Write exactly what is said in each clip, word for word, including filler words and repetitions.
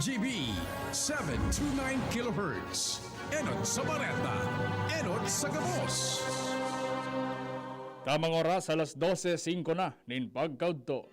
D B, seven two nine kilohertz. Enot sa Bareta, enot sa gabos. Tamang oras, alas dose singko na nin pagkaudto.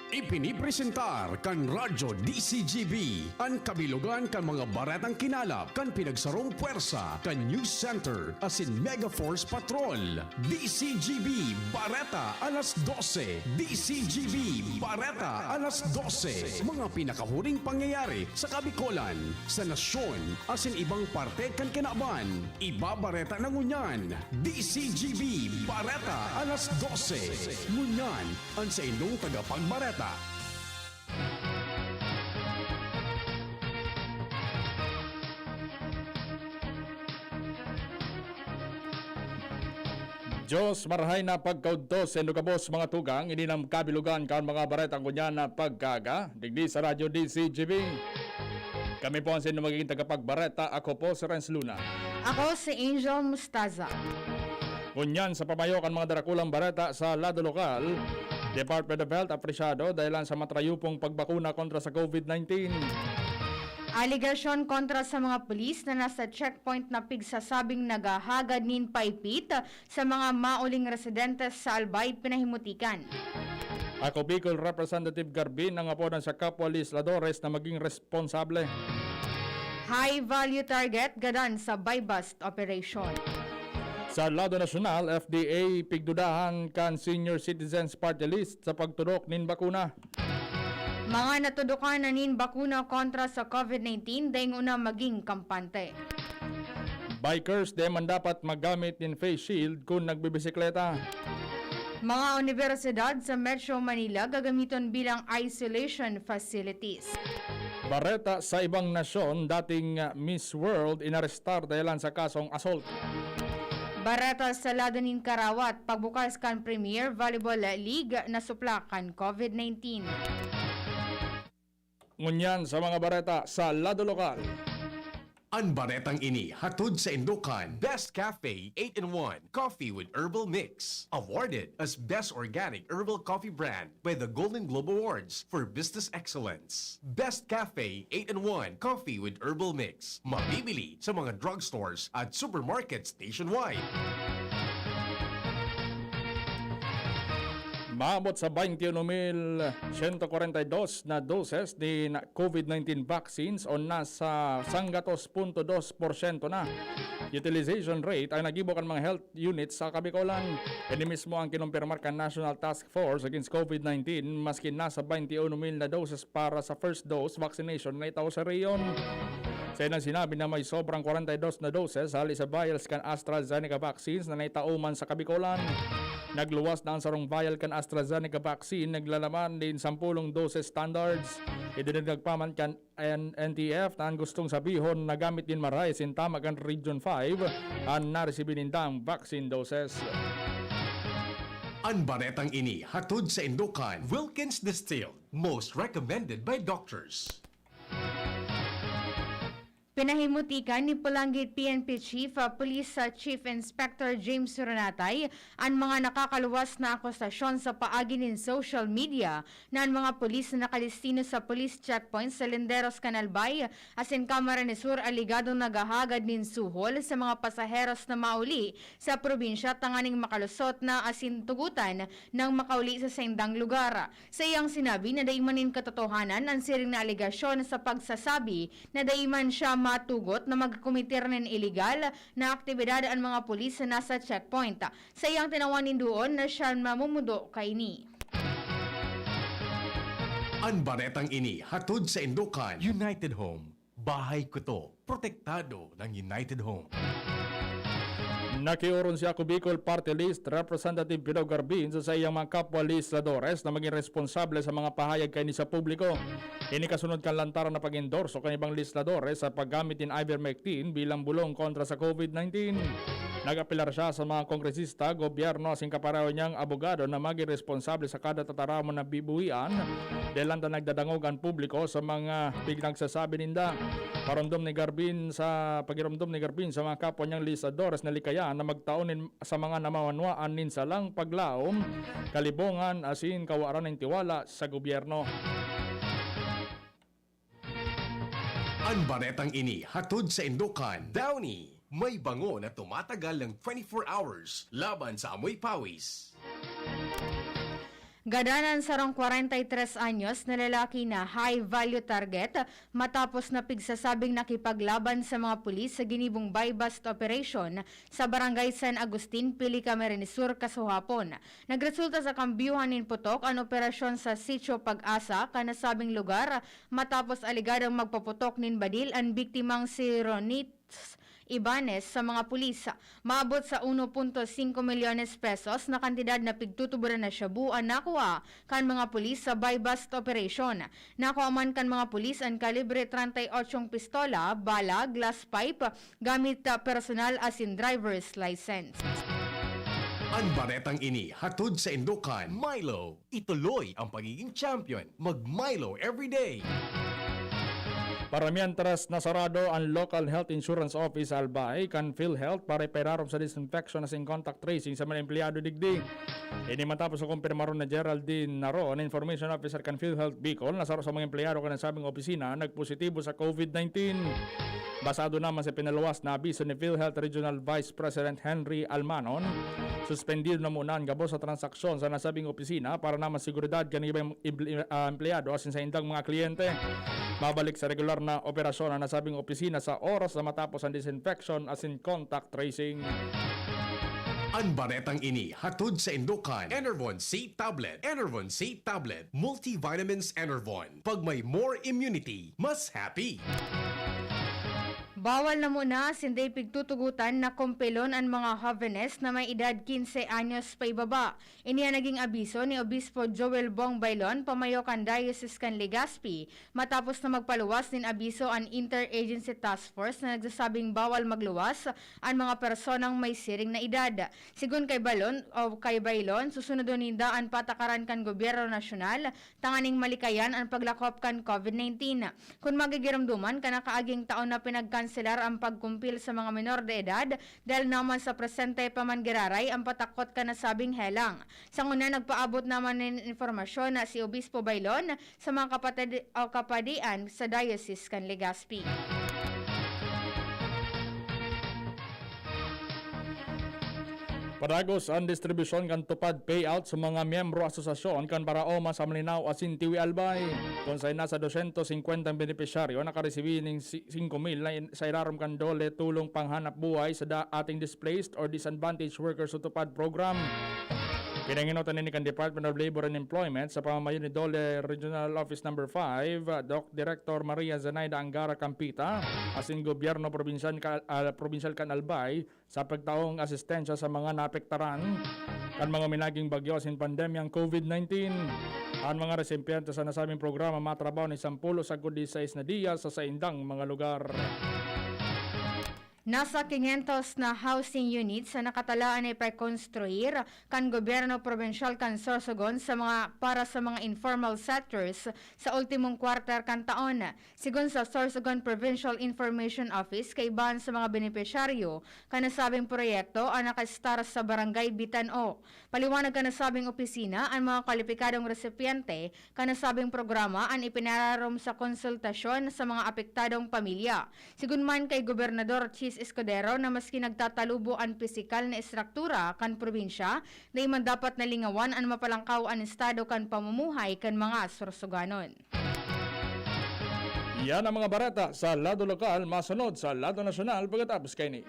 Ipinipresentar kan Radyo D C G B an kabilogan kan mga baretang kinalap kan pinagsarong pwersa kan News Center asin Mega Force Patrol. D C G B Bareta alas dose. D C G B Bareta alas dose. Mga pinakahuring pangyayari sa Kabikolan, sa nasyon, asin ibang parte kan kinaban. Ibabareta na ngunyan. D C G B Bareta alas dose. Ngunyan, an saindong tagapagbareta. Diyos, marahay na pagkaudto saindo gabos, mga tugang. Ini an kabilogan kan mga bareta ngunyan na pagkaaga, digdi sa Radyo D C G B. Kami po ang saindo magiging tagapagbareta. Ako po si Renz Luna. Ako si Angel Mustaza. Ngunyan sa pamayo kan mga darakulang bareta sa lado lokal, Department of Health apresyado dahilan sa matrayupong pagbakuna kontra sa COVID nineteen. Aligasyon kontra sa mga pulis na nasa checkpoint na pigsasabing naghahagad nin paipit sa mga mauling residentes sa Albay, pinahimutikan. Ako Bicol Representative Garbin nangaponan sa kapwa legisladores na maging responsable. High value target gadan sa buy-bust operation. Sa lado nasyonal, F D A pigdudahan kan Senior Citizens Party List sa pagtudok nin bakuna. Mga natudokan na nin bakuna kontra sa COVID nineteen dai nguna maging kampante. Bikers, di man dapat maggamit nin face shield kun nagbibisikleta. Mga unibersidad sa Metro Manila gagamiton bilang isolation facilities. Bareta sa ibang nasyon, dating, ah, Miss World inarestar dahilan sa kasong assault. Bareta sa lado nin karawat, pagbukas kan Premier Volleyball League nasuplak kan COVID nineteen. Ngunyan sa mga bareta sa lado lokal. An baretang ini hatod saindo kan Best Cafe eight-in-one Coffee with Herbal Mix, awarded as Best Organic Herbal Coffee Brand by the Golden Globe Awards for Business Excellence. Best Cafe eight-in-one Coffee with Herbal Mix, mabibili sa mga drugstores at supermarkets nationwide. Maabot sa twenty-one mil siyento kwarenta y dos na doses nin COVID nineteen vaccines o nasa sanggatos punto dos porsyento na utilization rate ang nagibo kan mga health units sa Kabikolan. Ini mismo ang kinumpirmar kan National Task Force Against COVID nineteen, maski nasa twenty-one mil na doses para sa first dose vaccination na itao sa rehiyon. Sa ilang sinabi na may sobrang kwarenta y dos na doses hali sa vials kan AstraZeneca vaccines na naitao man sa Kabikolan. Nagluwas na ang sarong vial kan AstraZeneca vaccine, naglalaman nin sampolong doses standards. Idinagdag pa man kan N N T F na an gustong sabihon na gamit nin maray asin tama kan Region five an naresibi nindang vaccine doses. An baretang ini hatod saindo kan Wilkins Distilled, most recommended by doctors. Pinahimutikan ni Polangit P N P Chief, ah, Police, ah, Chief Inspector James Renatay an mga nakakaluwas na akusasyon sa paagi nin social media na an mga pulis na nakadestino sa police checkpoint sa Linderos kan Albay asin Camarines Sur aligadong naghahagad nin suhol sa mga pasaheros na mauli sa probinsya tanganing makalusot na asin tugutan nang makauli sa saindang lugar. Sa iyang sinabi na dai man nin katotohanan an siring na alegasyon sa pagsasabi na dai man siya matugot na magkometer nin iligal na aktibidad an mga pulis na nasa checkpoint. Sa iyang tinawan nin duon na siya mamumudo kaini. An baretang ini hatod saindo kan United Home. Bahay kuto, protektado ng United Home. Nakiorong si Ako Bicol Party List Representative Pino Garbin sa saiyang mga kapwa legisladores na maging responsable sa mga pahayag kaini sa publiko. Ini kasunod kan lantaran na pag-endorso kan ibang legisladores sa paggamit nin ivermectin bilang bulong kontra sa COVID nineteen. Nag-apelar siya sa mga kongresista, gobyerno asin kapareho niyang abogado na maging responsable sa kada tataramon na bibuhian, dahil lanta nagdadangog an publiko sa mga pinagsasabi ninda. Paromdom ni Garbin sa, pagiromdom ni Garbin sa mga kapwa niyang legisladores na likayan na magtao nin, sa mga namamanwaan nin salang paglaom, kalibongan asin kawaran nin tiwala sa gobyerno. Ang baretang ini hatod sa Indokan, Downy. May bango na tumatagal ng twenty-four hours laban sa amoy pawis. Gadan an sarong kwarenta y tres anyos na lalaki na high-value target matapos na pigsasabing nakipaglaban sa mga pulis sa ginibong buy-bust operation sa Barangay San Agustin, Pili, Camarines Sur, kasuhapon. Nagresulta sa kambyuhan nin putok an operasyon sa Sitio Pag-asa kan nasabing lugar matapos aligadong magpaputok nin badil an biktimang si Ronit Ibanez sa mga pulis. Maabot sa uno punto singko milyones pesos na kantidad na pigtutuboran na shabu an nakuha kan mga pulis sa buy-bust operation. Nakua man kan mga pulis an kalibre treinta y ocho pistola, bala, glass pipe, gamit, ah, personal asin driver's license. Ang baretang ini hatod sa Indokan, Milo. Ituloy ang pagiging champion. Mag Milo everyday. Para mientras nasarado ang local health insurance office sa Albay kan PhilHealth para ipararom sa disinfection asin contact tracing sa mga empleyado digdi. Ini matapos sa kumpirmaron na Geraldine Naro, na information officer kan PhilHealth Bicol, na saro sa mga empleyado kan nasabing opisina nagpositibo sa COVID nineteen. Basado naman sa pinaluwas na abiso ni PhilHealth Regional Vice President Henry Almanon, suspendido na muna an gabos sa transaksyon sa nasabing opisina para naman seguridad kan iba emple-, ah, empleyado asin sa indang mga kliyente. Mabalik sa regular na operasyon ang nasabing opisina sa oras na matapos ang disinfection asin contact tracing. Ang baretang ini hatod sa Indokan, Enervon C Tablet. Enervon C Tablet. Multivitamins Enervon. Pag may more immunity, mas happy. Bawal na muna asin dai pigtutugotan na kumpilon an mga hovenes na may edad quince anyos paibaba. Ini an naging abiso ni Obispo Joel Bong Bailon, pamayo kan Diocese kan Legazpi, matapos na magpaluwas nin abiso an Interagency Task Force na nagsasabing bawal magluwas an mga personang may siring na edad. Sigon kay Balon o kay Bailon, susunodon ninda an patakaran kan gobyerno nasyonal tanganing malikayan an paglakop kan COVID nineteen. Kun magigiromdoman, kan nakaaging taon na pinagkanselar an pagkumpil sa mga menor de edad dahil naman sa presente pa man giraray an patakot kan nasabing helang. Sa ngunyan, nagpaabot naman nin impormasyon na si Obispo Bailon sa mga kapatid o kapadian sa Diocese kan Legazpi. Padagos an distribusyon kan TUPAD payout sa mga miyembro asosasyon kan Paraoma sa Malinao asin Tiwi Albay, kun saen nasa dosyentos singkwenta ang benepisyaryo nakaresibi nin si-, singko mil na in-, sa irarom kan DOLE Tulong Panghanapbuhay sa da-, ating Displaced or Disadvantaged Workers o TUPAD program. Pinangenotan ini kan Department of Labor and Employment sa pamamayo ni DOLE Regional Office Number five, Doc Director Maria Zenaida Angara Campita, asin gobyerno probinsyal ka-, ah, probinsyal kan Albay, sa pagtaong asistensya sa mga naapektaran kan mga minaging bagyo asin pandemyang COVID nineteen. Ang mga resipyente sa nasabing programa matrabaho nin sampulo sagkod disisais na diya sa saindang mga lugar. Nasa quinientos na housing units na nakatalaan na ipakonstruir kan gobyerno probinsyal kan Sorsogon sa mga, para sa mga informal settlers sa ultimong quarter kan taon. Sigon sa Sorsogon Provincial Information Office, kaibahan sa mga benepisyaryo kan nasabing proyekto ang nakaestar sa Barangay Bitano. Paliwanag kan nasabing opisina, ang mga kwalipikadong resipyente kan nasabing programa an ipinararom sa konsultasyon sa mga apektadong pamilya. Sigon man kay Gobernador Chiz Escudero na maski nagtatalubo an pisikal na estruktura kan probinsya, dai man dapat na lingawan an mapalangkaw an estado kan pamumuhay kan mga Sorsoganon. Yan ang mga bareta sa lado lokal, masunod sa lado nasyonal pagkatapos kaini.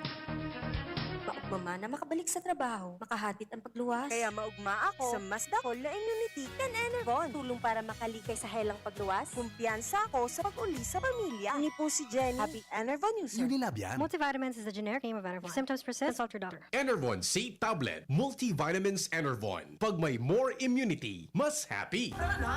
Maugma man na makabalik sa trabaho, makahadit ang pagluwas. Kaya maugma ako sa mas dakol na immunity kan Enervon. Tulong para makalikay sa helang pagluwas. Kumpiyansa ako sa pag-uli sa pamilya. Ini po si Jenny. Happy Enervon user. Unilab yan. Multivitamins is a generic name of Enervon. If symptoms persist, consult your doctor. Enervon C Tablet. Multivitamins Enervon. Pag may more immunity, mas happy. Tara na!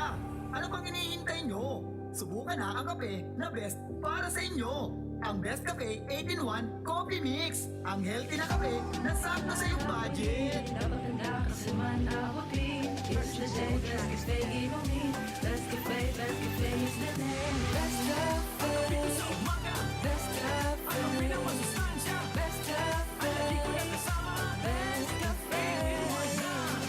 Ano pang hinihintay nyo? Subukan na ang kape na best para sa inyo. Ang Best Cafe eight-in-one Coffee Mix. Ang healthy na kape na sakto sa iyong budget. Dapat handa ka sa man na puti. It's the day, Best Cafe, give me. Best Cafe, Best Cafe is the name. Best Cafe. Sa umaga. Best Cafe. Ang kape na masustansya. Best Cafe. Ang lagi ko na kasama. Best Cafe.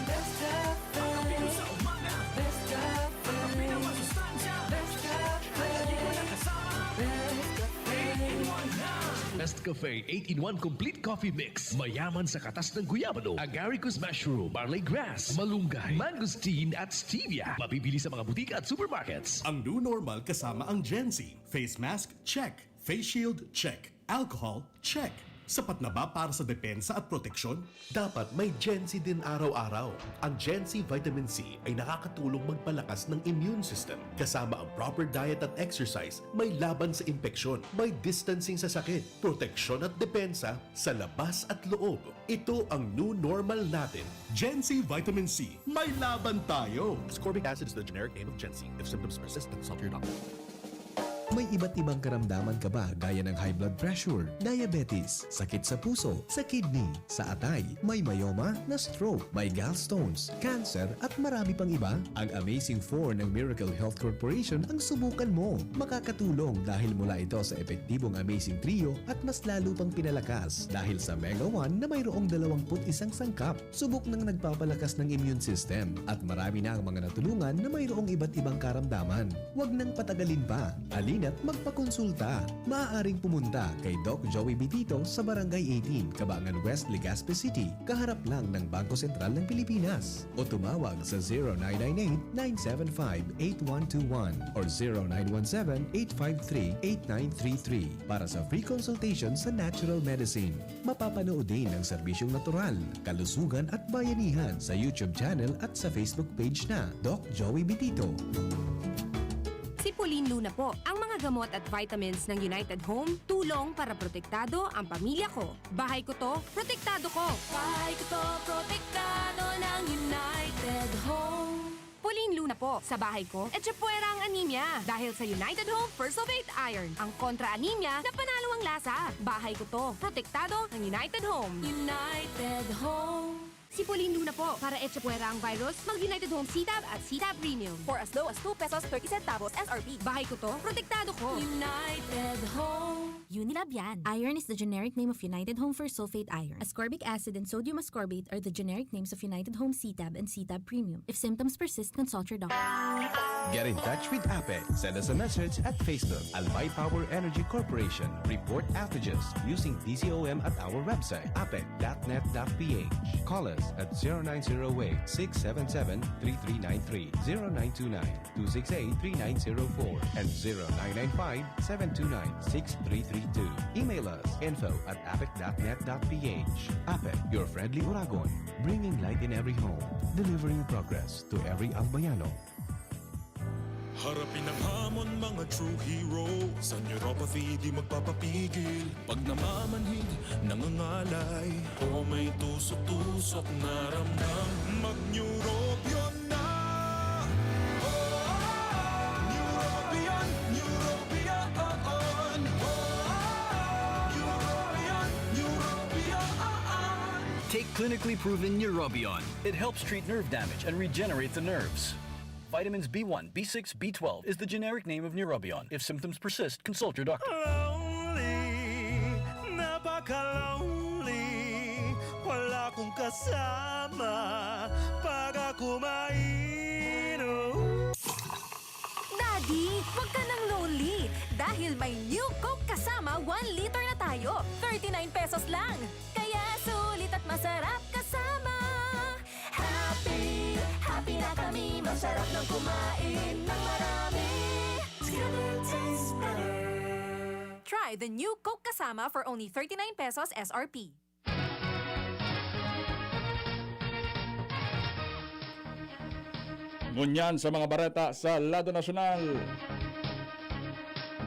Best Cafe. Ang kape ko sa umaga. Best Cafe. Ang kape na masustansya. Best Cafe. Ang lagi ko na kasama. Best Cafe. Cafe eight-in-one Complete Coffee Mix. Mayaman sa katas ng guyabano, agaricus mushroom, barley grass, malunggay, mangosteen at stevia. Mabibili sa mga butika at supermarkets. Ang new normal kasama ang Gen Z. Face mask, check. Face shield, check. Alcohol, check. Sapat na ba para sa depensa at proteksyon? Dapat may Gen Z din araw-araw. Ang Gen Z Vitamin C ay nakakatulong magpalakas ng immune system. Kasama ang proper diet at exercise, may laban sa impeksyon, may distancing sa sakit, proteksyon at depensa sa labas at loob. Ito ang new normal natin. Gen Z Vitamin C, may laban tayo! Ascorbic acid is the generic name of Gen Z. If symptoms persist, consult your doctor. May iba't ibang karamdaman ka ba, gaya ng high blood pressure, diabetes, sakit sa puso, sa kidney, sa atay, may myoma, na stroke, may gallstones, cancer, at marami pang iba? Ang Amazing Four ng Miracle Health Corporation ang subukan mo. Makakatulong dahil mula ito sa epektibong Amazing Trio at mas lalo pang pinalakas dahil sa Mega One na mayroong dalawampu't isang sangkap. Subok nang nagpapalakas ng immune system at marami na ang mga natulungan na mayroong iba't ibang karamdaman. Huwag nang patagalin pa. Halina't magpakonsulta. Maaaring pumunta kay Doc Joey Bitito sa Barangay eighteen, Cabangan West, Legazpi City, kaharap lang ng Bangko Sentral ng Pilipinas. O tumawag sa zero nine nine eight, nine seven five, eight one two one or zero nine one seven, eight five three, eight nine three three para sa free consultation sa natural medicine. Mapapanood din ang serbisyong natural, kalusugan at bayanihan sa YouTube channel at sa Facebook page na Doc Joey Bitito. Si Pauline Luna po. Ang mga gamot at vitamins ng United Home, tulong para protektado ang pamilya ko. Bahay ko to, protektado ko. Bahay ko to, protektado ng United Home. Pauline Luna po. Sa bahay ko, etchepuera ang anemia. Dahil sa United Home First of Eight Iron, ang kontra anemia na panalo ang lasa. Bahay ko to. Protektado ng United Home. United Home. Si Pauline Luna po. Para etchepuera ang virus, mag United Home C-Tab at C-Tab Premium. For as low as two pesos thirty centavos S R P. Bahay ko to, protektado ko. United Home. Unilab yan. Iron is the generic name of United Home First Sulfate Iron. Ascorbic acid and sodium ascorbate are the generic names of United Home C-Tab and C-Tab Premium. If symptoms persist, consult your doctor. Get in touch with APEC. Send us a message at Facebook, Albay Power Energy Corporation. Report outages using D C O M at our website, apec dot net dot P H. Call us at zero nine zero eight, six seven seven, three three nine three, zero nine two nine, two six eight, three nine zero four and zero nine nine five, seven two nine, six three three two. Email us, info at apec dot net dot P H. APEC, your friendly Uragon, bringing light in every home, delivering progress to every Albayano. Harapin ang hamon, mga true hero. Sa neuropathy, di magpapapigil. Pag namamanhid, nangangalay, o may tusok-tusok na ramdam, mag-Neurobion na! Oh, Neurobion, Neurobion, oh, oh. Neurobion, Neurobion. Take clinically proven Neurobion. It helps treat nerve damage and regenerate the nerves. Vitamins B one, B six, B twelve is the generic name of Neurobion. If symptoms persist, consult your doctor. Lonely, napaka-lonely. Wala akong kasama pag ako mainom. Daddy, wag ka nang lonely dahil may new Coke kasama one liter na tayo. Thirty-nine pesos lang. Kaya sulit at masarap kasama. Happy, happy na kami. Masarap ng kumain ng marami. Together tastes better. Try the new Coke Kasama for only thirty-nine pesos S R P. Ngunyan sa mga bareta sa lado nasyonal.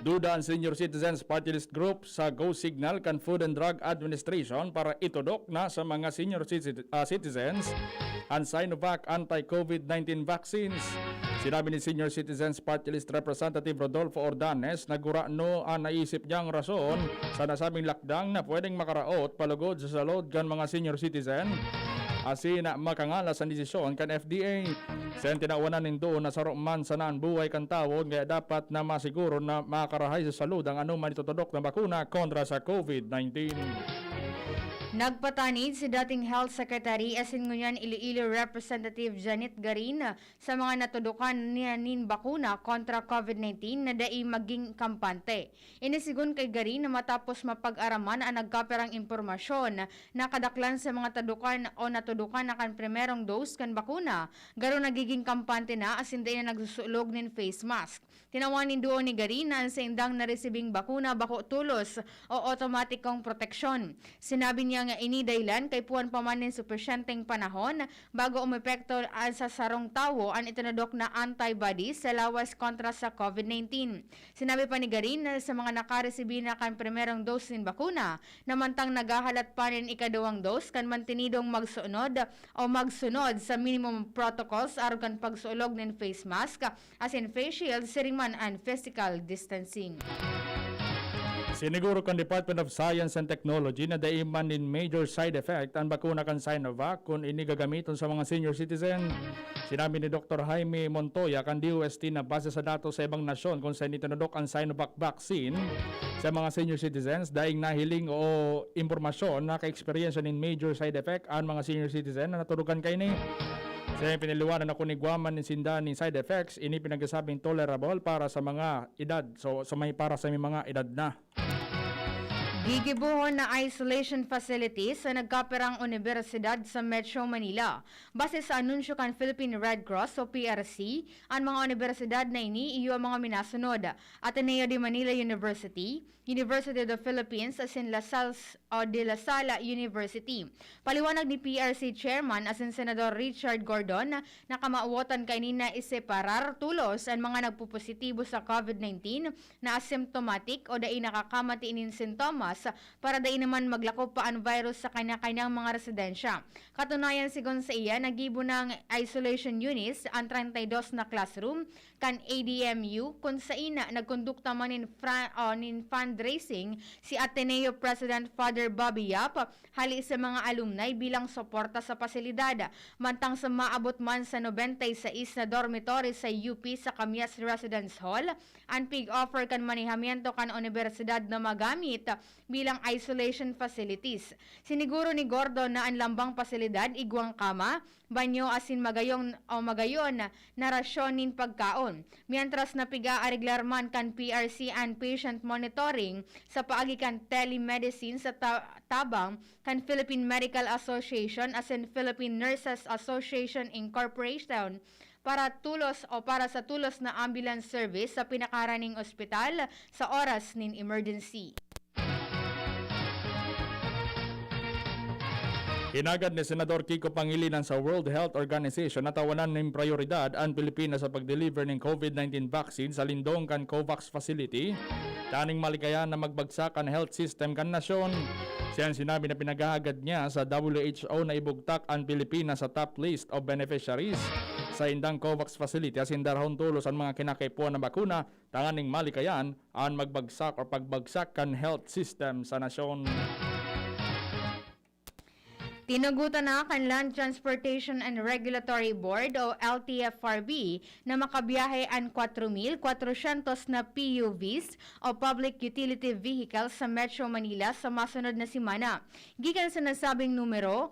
Duda ang Senior Citizens Party List Group sa go signal kan Food and Drug Administration para itudok na sa mga senior citi-, ah, citizens an Sinovac anti-COVID nineteen vaccines. Sinabi ni Senior Citizens Party List Representative Rodolfo Ordanes na gurano an naisip niyang rason sa nasabing lakdang na pwedeng makaraot palugod sa salud kan mga senior citizen, asin na makangalas an desisyon kan F D A. Sa tinawan nindo na saro man sana an buhay kan tawo, kaya dapat na masiguro na makarahay sa salud ang anoman itutudok na bakuna kontra sa COVID nineteen. Nagpatanid si dating Health Secretary asin ngunyan Iloilo Representative Janet Garin sa mga natudokan niya nin bakuna kontra COVID nineteen na dai magin kampante. Ini sigon kay Garin na matapos mapag-araman an nagkapirang impormasyon na kadaklan sa mga tadukan o natudukan na kan primerong dose kan bakuna, garo nagiging kampante na asin dai na nagsusulog nin face mask. Tinawan nin duo ni Garin na an saindang naresibing bakuna bako tolos o otomatikong proteksyon. Sinabi niya nga ini dahilan kay puwan pa man nin supisyenteng panahon bago umepekto an sa sarong tawo an itinudok na antibodies sa lawas kontra sa COVID nineteen. Sinabi pa ni Garin na sa mga nakaresibi na kan primerong dose nin bakuna, na mantang naghahalat pa nin ikaduwang dose kan mantinidong magsunod o magsunod sa minimum protocols arog kan pagsuolog nin face mask, asin face shield, siring man an physical distancing. Siniguro kan Department of Science and Technology na dai man nin major side effect an bakuna kan Sinovac kun ini gagamiton sa mga senior citizen. Sinabi ni Doktor Jaime Montoya kan D O S T na base sa datos sa ibang nasyon kung saan itinudok an Sinovac vaccine sa mga senior citizens, daing nahiling o impormasyon na ka-eksperyensya nin major side effect an mga senior citizen na naturukan kaini. Sa piniliwanan na kunigwaman nin sinda nin side effects, ini pinagsasabing tolerable para sa mga edad. So, sa may, para sa may mga edad na. Gigibohon na isolation facilities sa nagkapirang unibersidad sa Metro Manila. Base sa anunsyo kan Philippine Red Cross o P R C, an mga unibersidad na ini iyo ang mga minasunod: Ateneo de Manila University, University of the Philippines asin La Salle o De La Salle University. Paliwanag ni P R C Chairman asin Senador Richard Gordon na kamawotan kaini na iseparar tolos an mga nagpopositibo sa COVID nineteen na asymptomatic o dai nakakamati nin sintomas para dai naman maglakop pa an virus sa kanya-kanyang mga residensya. Katunayan, sigon saiya, naggibo nang isolation units an treinta y dos na classroom kan A D M U, kun sain nagkondukta man nin fra-, o nin fundraising si Ateneo President Father Bobby Yap hali sa mga alumni bilang suporta sa pasilidad. Mantang sa maabot man sa nobenta y seis na dormitory sa U P sa Camias Residence Hall, an pig-offer kan manehamiento kan unibersidad na magamit bilang isolation facilities. Siniguro ni Gordon na an lambang pasilidad igwang kama, banyo asin magayong o magayon na rasyon nin pagkaon. Mientras na pig-aariglar man kan P R C an patient monitoring sa paagi kan telemedicine sa ta-, tabang kan Philippine Medical Association asin Philippine Nurses Association Incorporation para tulos o para sa tulos na ambulance service sa pinakaharaning ospital sa oras nin emergency. Hinagad ni Senador Kiko Pangilinan sa World Health Organization na tawanan nin prayoridad an Pilipinas sa pag-deliver nin COVID nineteen vaccine sa lindong kan COVAX facility, tanganing malikayan na magbagsak an health system kan nasyon. Siya an sinabi na pinaghahagad niya sa W H O na ibugtak an Pilipinas sa top list of beneficiaries sa indang COVAX facility asin darahon tolos an mga kinakaipuhan na bakuna tanganing malikayan an magbagsak o pagbagsak kan health system sa nasyon. Tinugotan na kan Land Transportation and Regulatory Board o L T F R B na makabiyahe an kwatro mil kwatrosyentos na P U Vs o Public Utility Vehicles sa Metro Manila sa masunod na semana. Gikan sa nasabing numero,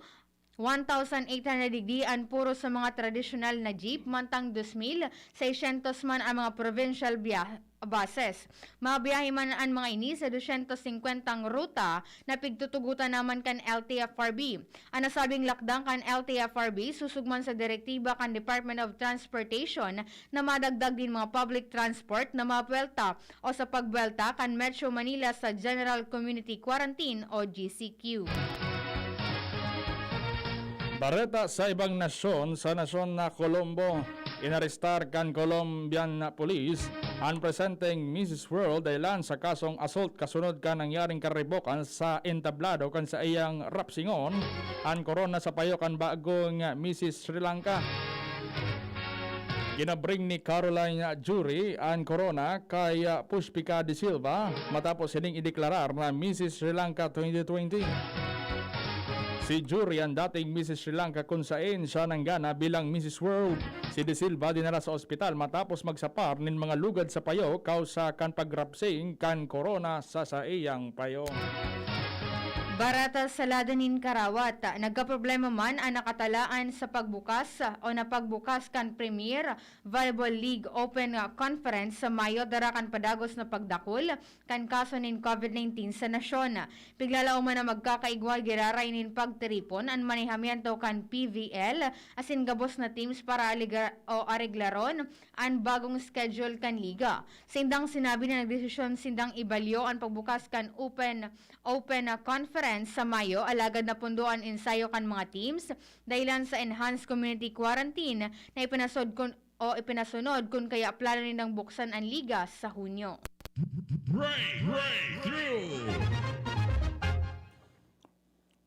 one thousand eight hundred digdi an puro sa mga tradisyonal na jeep, mantang dos mil seiscientos man an mga provincial biya-, buses. Mabiyahe man an mga ini sa dosyentos singkwentang ruta na pigtutugotan naman kan L T F R B. An nasabing lakdang kan L T F R B susog man sa direktiba kan Department of Transportation na madagdag nin mga public transport na mabuwelta o sa pagbuwelta kan Metro Manila sa General Community Quarantine o G C Q. Bareta sa ibang nasyon, sa nasyon na Colombo, inarestar kan Colombian Police an presenteng Missus World dahilan sa kasong assault kasunod kan nangyaring karibokan sa entablado kan saiyang rapsingon an korona sa payo kan bagong Missus Sri Lanka. Ginabring ni Caroline Jury an korona kay, ah, Pushpika de Silva matapos sining ideklarar na Missus Sri Lanka twenty twenty. Si Jury an dating Missus Sri Lanka kun sain siya nanggana bilang Missus World. Si de Silva dinara sa ospital matapos magsapar nin mga lugad sa payo kausa kan pagrapsing kan korona sa saiyang payo. Bareta sa lado nin karawat, nagkaproblema man an nakatalaan sa pagbukas o na pagbukas kan Premier Volleyball League Open Conference sa Mayo dara kan padagos na pagdakul kan kaso nin COVID nineteen sa nasyon. Piglalaoman na magkakaigwa giraray nin pagtiripon an manehamiento kan P V L asin gabos na teams para aliga-, o areglaron an bagong schedule kan liga. Sindang sinabi na nagdesisyon sindang ibalyo an pagbukas kan Open, Open Conference sa Mayo, alagad napundo an ensayo kan mga teams dahilan sa enhanced community quarantine na ipinasod kun, o ipinasunod kun kaya plano nindang buksan an liga sa Hunyo. Break, breakthrough.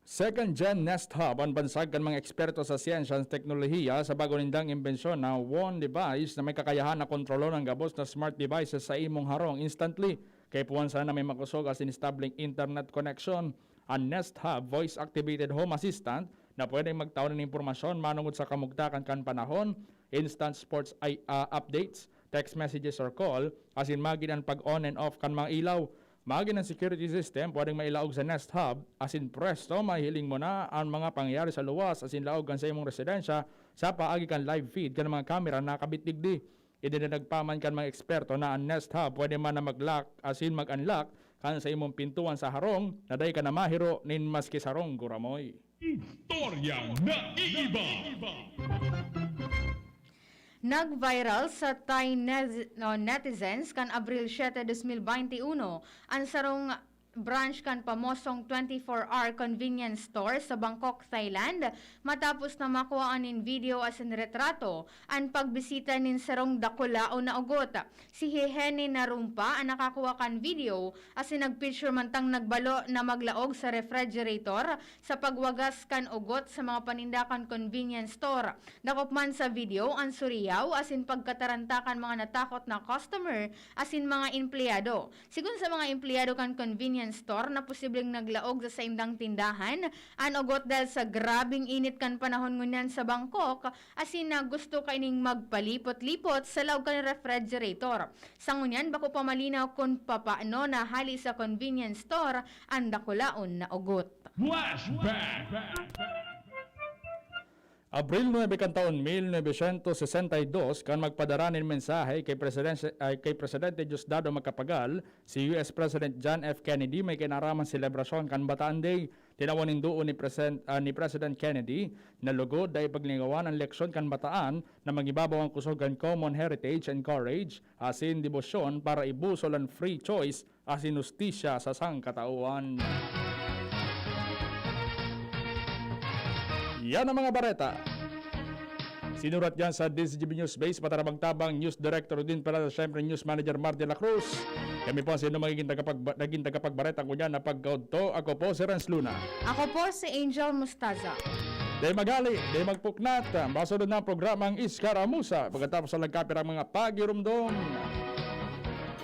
Second Gen Nest Hub an bansag kan mga eksperto sa siyensya at teknolohiya sa bago nindang imbensyon na One Device na may kakayahan na kontrolon ang gabos na smart devices sa imong harong instantly. Kaipuhan sana na may makusog asin estableng internet connection. An Nest Hub voice-activated home assistant na pwedeng magtao nin impormasyon manongod sa kamugtakan kan panahon, instant sports ay, ah, updates, text messages or call, asin magid an pag-on and off kan mga ilaw. Magid an security system pwedeng mailaog sa Nest Hub, asin presto, mahihiling mo na an mga pangyayari sa luwas asin laog kan sa imong residensya sa paagi kan live feed kan mga kamera na nakabit digdi. Idinadagpa man kan mga eksperto na an Nest Hub pwede man na mag-lock asin mag-unlock kan sa imong pintuan sa harong na dai ka na mahiro nin maski sarong guramoy. Istoryang naiiba. Nag-viral sa Thai nez-, no, netizens kan Abril siete, dos mil baynte uno, an sarong branch kan pamosong twenty-four hour convenience store sa Bangkok, Thailand, matapos na makuhaan nin video asin retrato an pagbisita nin sarong dakulaon na ugot. Si Hehene Narumpa an nakakuha kan video asin nag-picture mantang nagbalo na maglaog sa refrigerator sa pagwagas kan ugot sa mga paninda kan convenience store. Dakop man sa video an suriyaw asin pagkataranta kan mga natakot na customer asin mga empleyado. Sigon sa mga empleyado kan convenience store na posibleng naglaog sa saindang tindahan, an ugot dahil sa grabeng init kan panahon ngunyan sa Bangkok, asin na gusto kaining magpalipot-lipot sa laog kan refrigerator. Sa ngunyan, bako pa malinaw kun papaano nahali sa convenience store an dakulaon na ugot. Flashback! Abril nuebe kan taon mil novecientos sesenta y dos, kan magpadara nin mensahe kay Presidente, ay, kay Presidente Diosdado Macapagal, si U S President John F Kennedy, may kinaraman selebrasyon kan Bataan Day. Tinawan nin duon ni Present-, ah, ni President Kennedy na lugod na ipaglingawan an leksyon kan Bataan na mangibabaw an kusog kan common heritage and courage, asin debosyon para ibusol an free choice asin hustisya sa sangkataoan. Yan ang mga bareta. Sinurat yan sa D Z G B News Base, Patarabang Tabang, News Director Rodin Peralta, syempre News Manager Martin La Cruz. Kami po ang sino magiging tagapagba-, naging tagapagbareta ko niyan na pagkaudto. Ako po si Renz Luna. Ako po si Angel Mustaza. Di magali, di magpuknat. Masunod na ang programang Iskaramusa. Pagkatapos sa lagkapirang mga pagirumdom.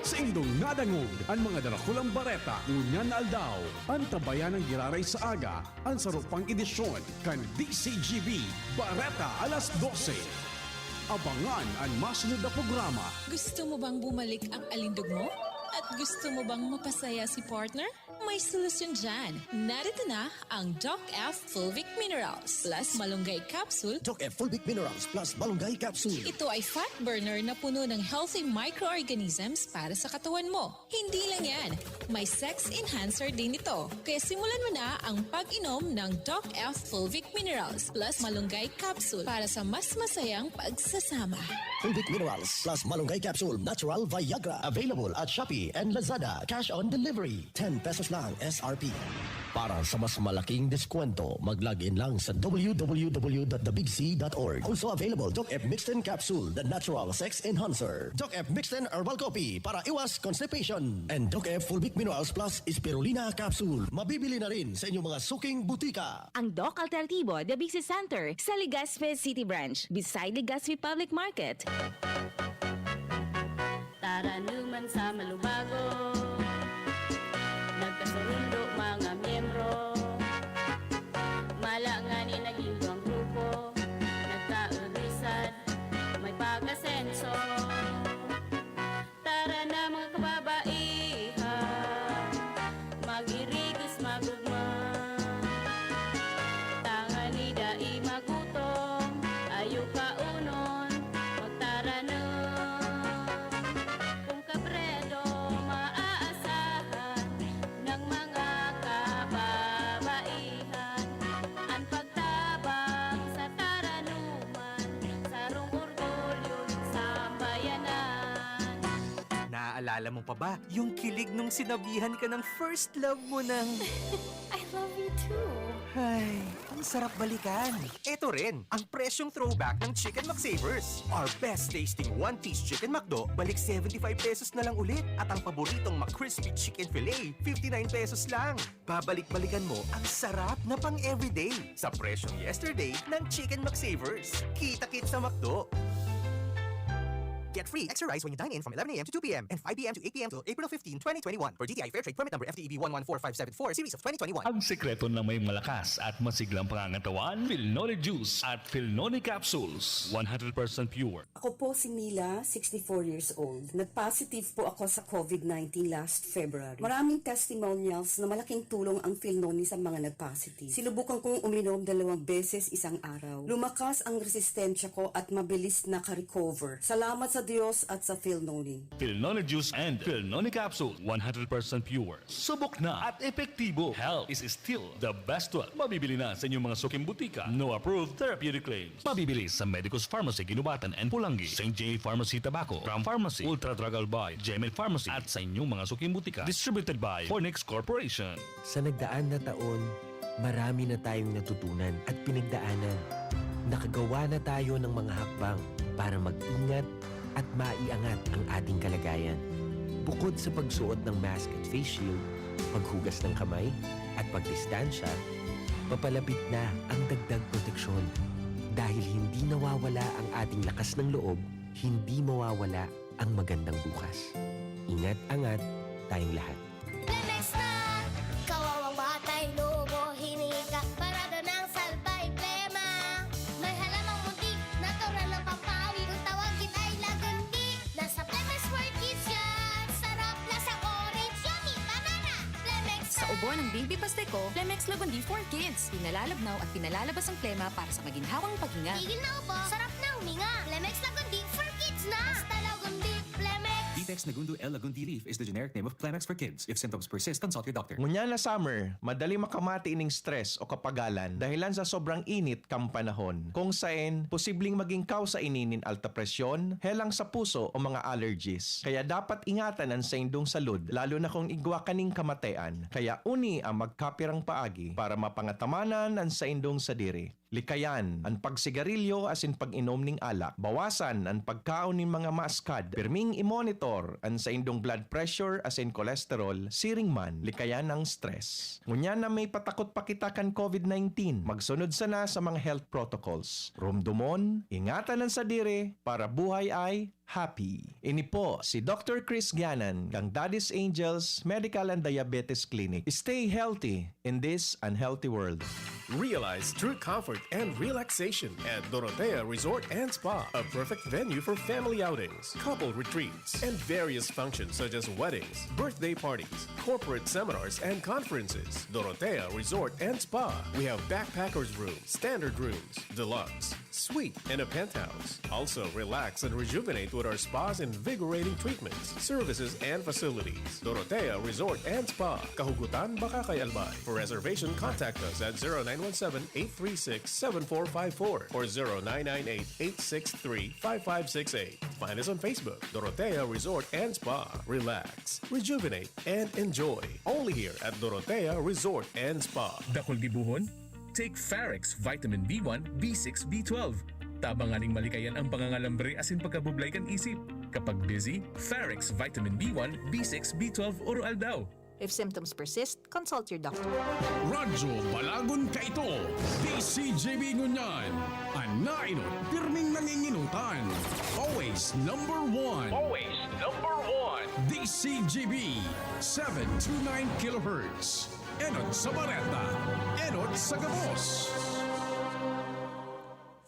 Saindong nadangog an mga darakulang bareta ngunyan na aldaw. Antabayanan giraray sa aga an saro pang edisyon kan D Z G B Bareta alas dose. Abangan an masunod na programa. Gusto mo bang bumalik ang alindog mo? At gusto mo bang mapasaya si partner? May solusyon dyan. Narito na ang Doc F Fulvic Minerals plus Malunggay Capsule. Doc F Fulvic Minerals plus Malunggay Capsule. Ito ay fat burner na puno ng healthy microorganisms para sa katawan mo. Hindi lang yan, may sex enhancer din ito. Kaya simulan mo na ang pag-inom ng Doc F Fulvic Minerals plus Malunggay Capsule para sa mas masayang pagsasama. Fulvic Minerals plus Malunggay Capsule Natural Viagra. Available at Shopee and Lazada. Cash on delivery. Ten pesos lang S R P. Para sa mas malaking deskwento, mag-log in lang sa W W W dot the big C dot org. Also available, Doc F Mixten Capsule, the natural sex enhancer. Doc F Mixten Herbal Coffee para iwas constipation. And Doc F Fulvic Minerals Plus Spirulina Capsule. Mabibili na rin sa inyong mga suking butika. Ang Doc Alternativo, The Big C Center, sa Legazpi City Branch, beside Legazpi Public Market. Taranuman sa Malubago, nagkasurundo mga miyembro. Mala ngani naging duwang grupo, nagkaudisad, may pag-asenso. Tara na, mga kababaihan, mag-irigos, magugma. Alam mo pa ba, yung kilig nung sinabihan ka ng first love mo ng I love you too. Ay, ang sarap balikan. Eto rin, ang presyong throwback ng Chicken McSavers. Our best tasting one-piece Chicken McDo, balik seventy-five pesos na lang ulit. At ang paboritong McCrispy Chicken Fillet, fifty-nine pesos lang. Babalik-balikan mo ang sarap na pang-everyday sa presyong yesterday ng Chicken McSavers. Kita-kit sa McDo. Get free extra rice when you dine in from eleven a m to two p.m. and five p.m. to eight p.m. till April fifteen, twenty twenty-one. For D T I Fair Trade Permit Number F T E B one one four five seven four, Series of twenty twenty-one. Ang sekreto ng may malakas at masiglang pangangatawan, Filnoni Juice at Filnoni Capsules. One hundred percent pure. Ako po si Mila, sixty-four years old. Nag-positive po ako sa covid nineteen last February. Maraming testimonials na malaking tulong ang Filnoni sa mga nag-positive. Sinubukan kong uminom dalawang beses isang araw. Lumakas ang resistensya ko at mabilis naka-recover. Salamat sa Diyos at sa Filnoni. Filnoni Juice and Filnoni Capsule, one hundred percent pure. Subok na at epektibo. Health is still the best wealth. Mabibili na sa inyong mga suking butika. No approved therapeutic claims. Mabibili sa Medicus Pharmacy, Guinobatan and Pulangi, Saint J Pharmacy, Tabaco, Ram Pharmacy, Ultra Drug Albay, Gemed Pharmacy, at sa inyong mga suking butika. Distributed by Fornix Corporation. Sa nagdaan na taon, marami na tayong natutunan at pinagdaanan. Nakagawa na tayo ng mga hakbang para mag-ingat at maiangat ang ating kalagayan. Bukod sa pagsuot ng mask at face shield, paghugas ng kamay, at pagdistansya, papalapit na ang dagdag proteksyon. Dahil hindi nawawala ang ating lakas ng loob, hindi mawawala ang magandang bukas. Ingat-angat tayong lahat. Clemex na! Kawawang batay, lobo, hinika, parada ng salbay, plema. May halamang muntik, natural ng pampawi. Kung tawagin ay lagundi, nasa Clemex for Kids yan. Sarap, lasang orange, yummy, banana. Clemex Sa na! Ubo ng Baby Pasteco, Clemex Lagundi for Kids. Pinalalabnaw at pinalalabas ang plema para sa maginhawang paghinga. Tigil na ubo, sarap na huminga. Clemex Lagundi for Kids na! Basta Lagundi, Clemex! Ditex Nagundu L Lagundi leaf is the generic name of Clemex for Kids. If symptoms persist, consult your doctor. Ngunyan na summer, madali makamati ning stress o kapagalan dahilan sa sobrang init kan panahon, kung saen posibleng maging kausa ini nin alta presyon, helang sa puso o mga allergies. Kaya dapat ingatan an saindong salud, lalo na kung igwa kaning kamatean. Kaya uni ang magkapirang paagi para mapangatamanan an saindong sadiri. Likayan an pagsigarilyo asin pag-inom nin alak. Bawasan an pagkaon nin mga maaskad. Pirming i-monitor an saindong blood pressure asin cholesterol, siring man likayan an stress. Ngunyan na may patakot pa kita kan covid nineteen, magsunod sana sa mga health protocols. Rumdomon, ingatan an sadiri, para buhay ay happy. Ini po si Doctor Chris Gianan kan Daddy's Angels Medical and Diabetes Clinic. Stay healthy in this unhealthy world. Realize true comfort and relaxation at Dorotea Resort and Spa, a perfect venue for family outings, couple retreats, and various functions such as weddings, birthday parties, corporate seminars, and conferences. Dorotea Resort and Spa. We have backpackers room, standard rooms, deluxe, suite, and a penthouse. Also, relax and rejuvenate with our spa's invigorating treatments, services, and facilities. Dorotea Resort and Spa, Kahugutan, Bacacay, Albay. For reservation, contact us at zero nine one seven, eight three six, seven four five four or zero nine nine eight, eight six three, five five six eight. Find us on Facebook, Dorotea Resort and Spa. Relax, rejuvenate, and enjoy. Only here at Dorotea Resort and Spa. Dakul gibohon? Take Farex Vitamin B one, B six, B twelve. Tabang nganing malikayan ang pangangalambre asin pagkabublay kan isip. Kapag busy, Farex Vitamin B one, B six, B twelve, Oro Aldaw. If symptoms persist, consult your doctor. Radyo Balagon Kaito, D C G B ngunyan. An nainot, pirming nanginginutan. Always number one. Always number one. D C G B, seven two nine kilohertz. Enot sa bareta, enot sa gabos.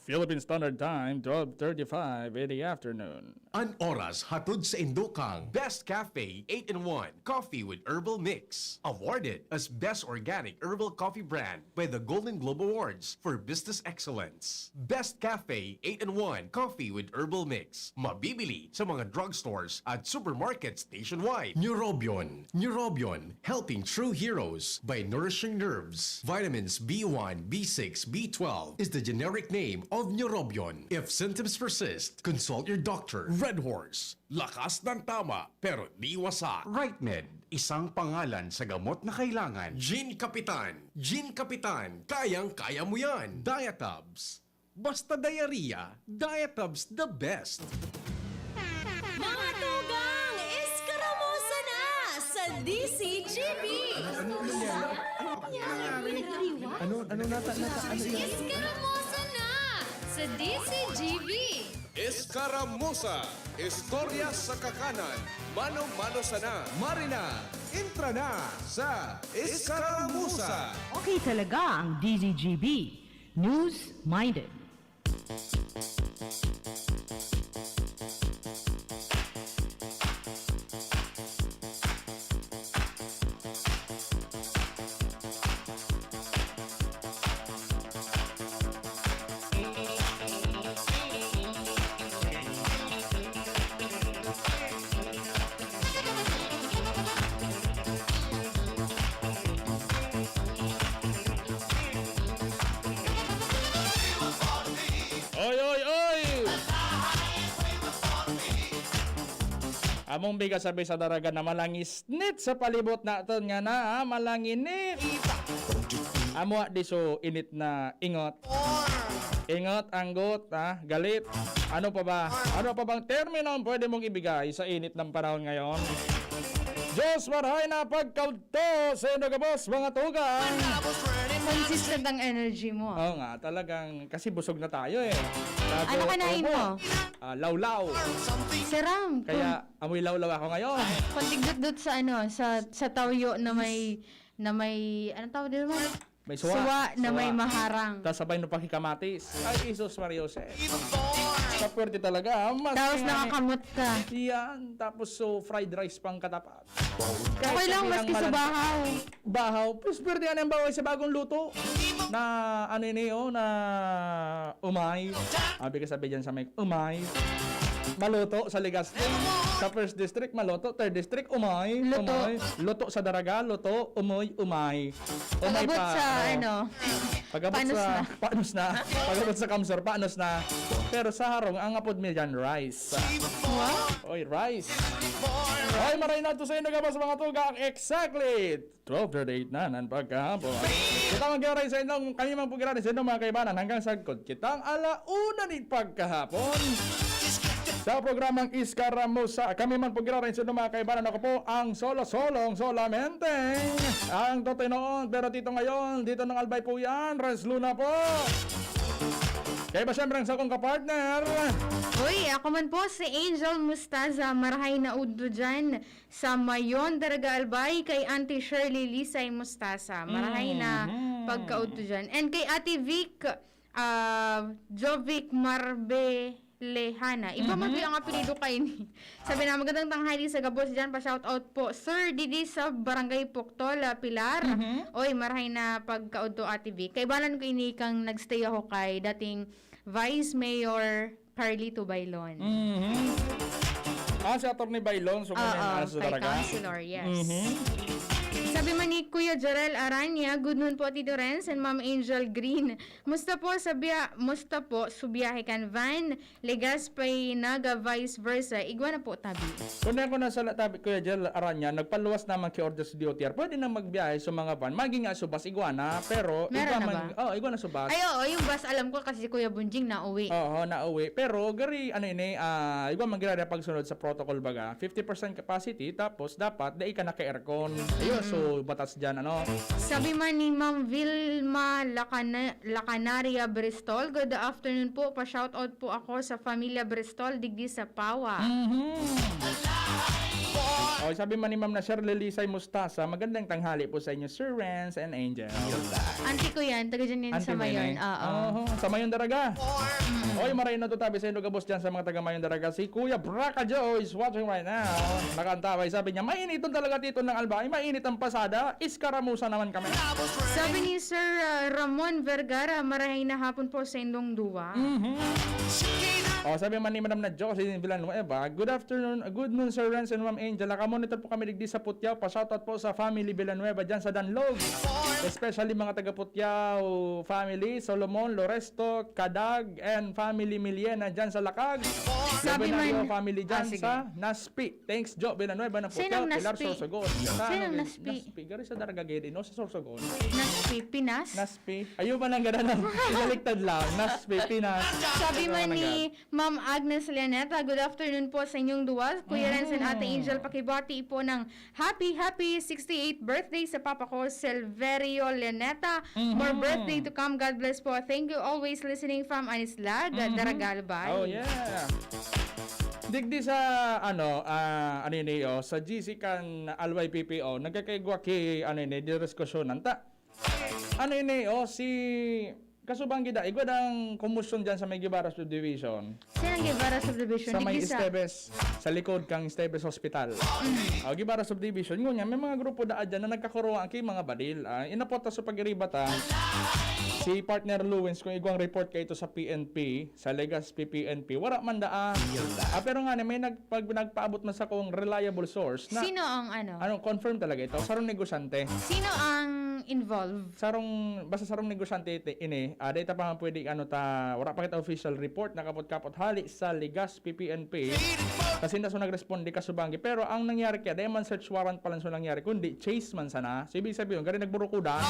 Philippine Standard Time, twelve thirty-five in the afternoon. An oras hatod saindo kan Best Cafe eight-in-one Coffee with Herbal Mix. Awarded as Best Organic Herbal Coffee Brand by the Golden Globe Awards for Business Excellence. Best Cafe eight-in-one Coffee with Herbal Mix. Mabibili sa mga drugstores at supermarkets nationwide. Neurobion. Neurobion, helping true heroes by nourishing nerves. Vitamins B one, B six, B twelve is the generic name of Neurobion. If symptoms persist, consult your doctor. Red Horse, lakas ng tama, pero di wasa. Right Med, isang pangalan sa gamot na kailangan. Gin Kapitan, Gin Kapitan, kayang-kaya mo yan. Diatabs, basta diarrhea, Diatabs the best. Mga tugang, eskaramusa na sa D C G B! Ano, ano nata, nata, ano yan? Eskaramusa na sa D C G B! Eskaramusa, istorya sa kakanan, mano-mano sana. Marina, entra na sa Eskaramusa. Okay talaga ang D Z G B. News-minded. Oy, oy, oy! Among bigas sabi sa daraga na malangisnit sa palibot naton nga na, ah, malanginit. Amo di so init na ingot. Ingot, anggot, ah, galit. Ano pa ba? Ano pa bang termino ang pwede mong ibigay sa init ng panahon ngayon? Diyos, marhay na pagkaw- To, sa inyo gabos, mga tugang. Consistent ang energy mo. Oo nga, talagang, kasi busog na tayo eh. Tago, Ano kinain ubo. mo? Ah, lawlaw. Siram. Kaya, amoy lawlaw ako ngayon. Pantigdot-dot sa ano, sa, sa tawyo na may, na may, anong tawag dito mo? May suwa. Suwa na Suwa. may maharang. Tas sabay no pakikamatis. Ay, Jesus Maria Jose. Sa pwerte talaga, ah. Mas Tapos nga, nakakamot ka. Yan. Tapos so, fried rice pang katapat. Okay lang, maski sa bahaw. Bahaw. Pero swerte nga ng bahaw sa bagong luto. Na ano ini, oh, na umay. Abi ka sabi dyan sa may umay. Maluto sa Legazpi. Sa first district, maluto. Third district, umay. Luto. Umay. Luto sa daraga, luto, umoy, umay. Umay Pag-abot pa, sa, ano, ano, pag-abot panos sa, na. panos na. Pag-abot sa kamsor, panos na. Pero sa harong, ang apod mi dyan, rice. Wow. Oy, rice. Oy, maray na to sa inyo, gabos, mga tugang. Exactly. Twelve thirty-eight na ng pagkahapon. Kita ang giraray sa inyong, kami mang pagiraray sa inyong mga kaibanan hanggang sagkod kitang ala una ni pagkahapon. Sa programang Iskaramusa, kami man pagiraray sa inyong mga kaibanan. Ako po ang solo-solong solamente. Ang totinoon, pero tito ngayon, dito ng Albay po yan. Res Luna po. Kaya ba siyempre ang sakong kapartner? Uy, ako man po si Angel Mustaza, marahay na udto dyan. Sa Mayon, Daraga Albay, kay Auntie Shirley Lisay Mustasa. Marahay na Mhm. pagkaudto dyan. And kay Ate Vic, ah, Jovic Marbelehana. Iba Mhm. man ang apelido kaini. Sabi na, "Magandang tanghali sa gabos dyan. Pa-shoutout po, Sir, didi sa Barangay Puktol, ah, Pilar." Mhm. Oy, marahay na pagkaudto, Ate Vic. Kaibanan ko ini kang nagstay ako kay dating Vice Mayor Carlito Bailon. Mhm. Ah, si Attorney Bailon, so Oo, may nasa kay talaga? Councilor, yes. Mhm. Sabi man ni Kuya Jarel Aranya, "Good noon po, Tito Renz and Ma'am Angel Green. Musta po sa biya-, musta po sa biyahe kan Van, Legazpi, Naga, vice versa? Igwa na po, tabi." Kung ako nasa la-, tabi, Kuya Jarel Aranya, nagpaluwas naman kay Ordos D O T R. Pwede na magbiyahe sa mga van. Maging nga subas, igwa na. Pero, Meron igwa na man, ba? oh, igwa na subas. Ay, oo, yung bus, alam ko kasi si Kuya Bunjing nauwi. Oo, nauwi. Pero, gari, ano ini, ah, igwa man gari pagsunod sa protocol baga. Fifty percent capacity, tapos dapat, dai ka naka-aircon. Ayun, Mm. so, batas dyan, ano? Sabi man ni Ma'am Vilma Lacana-, Lacanaria Bristol, "Good afternoon po. Pa-shoutout po ako sa Familia Bristol, digdi sa Pawa." Mhm. Oh, sabi man ni Ma'am na Shirley Lisay Mustasa, "Magandang tanghali po sa inyo, Sir Renz and Angel." Auntie ko yan, taga dyan yan sa Auntie mo Mayon. yan eh? Oo. Oho, sa Mayon Daraga. Oy, maray na to tabi sa inyo, gabos dyan sa mga taga Mayon Daraga. Si Kuya Braca Joe is watching right now. Nakantabay, sabi niya, "Mainiton talaga, Tito ng Albay. Mainit ang pasada. Iskaramusa naman kami." Sabi ni Sir, ah, Ramon Vergara, "Marahay na hapon po sa indong duwa." Mhm. Oh, sabi man ni Madam na Jocelyn Villanueva, "Good afternoon, good noon, Sir Renz and Ma'am Angel. Nakamonitor po kami digdi sa Putiao. Pa-shoutout po sa family Villanueva dyan sa Danlog. Especially mga taga Putiao family, Solomon, Loresto, Kadag, and family Miliena dyan sa Lakag. Sabi Labenario man- family dyan Ah, sige. sa Naspi. Thanks, Jo Villanueva na Sinong Putiao. Pilar Naspi? Sorsogon. Sa Sinong ano, Naspi? Naspi. Gari sa Daragagay din, no? Sa Sorsogon. Naspi, Pinas? Naspi. Ayun pa lang gano'n. Pinaliktad lang. Naspi, Pinas. Sabi Ano man na ni Ma'am Agnes Leoneta, "Good afternoon po sa inyong duwa. Kuya Renz and Ate Angel, pakibati po ng happy, happy sixty-eighth birthday sa papa ko, Silverio Leoneta. More birthday to come. God bless po. Thank you. Always listening from Anislag, Daragalbay." Oh, yeah. Digdi sa, ano, ah, ano yun eh, oh, sa G C kan Albay P P O, nagkakaigwa ki, ano yun eh, di diskusyonan ta. Ano yun eh, oh, si Kasubang gida, igwa dang kumusyon dyan sa may Guevara Subdivision. Saan ang Guevara Subdivision? Sa may Digdi sa- Esteves, sa likod kang Esteves Hospital. Ah, Guevara Subdivision, ngunyan, may mga grupo daan dyan na nagkakuruwaan ki mga badil. Ah, inapot ta sa pagiriba ta, si Partner Lewins, kung igwang report ka ito sa P N P, sa Legazpi P N P, wala man daan. Ah, pero nga, may nag, pag, nagpaabot man sa kung reliable source na, Sino ang ano? ano, confirm talaga ito. Sarong negosyante. Sino ang involved? Sarong, basta sarong negosyante iti, ini, ah, dahil ta pa nga pwede, ano ta, wala pa kita official report, nakapot-kapot hali sa Legazpi P N P. Kasi na so nagresponde kasubanggi. Pero ang nangyari kaya, dahil man search warrant pa lang so nangyari, kundi chase man sana. So, ibig sabihin, gari nagburukudan.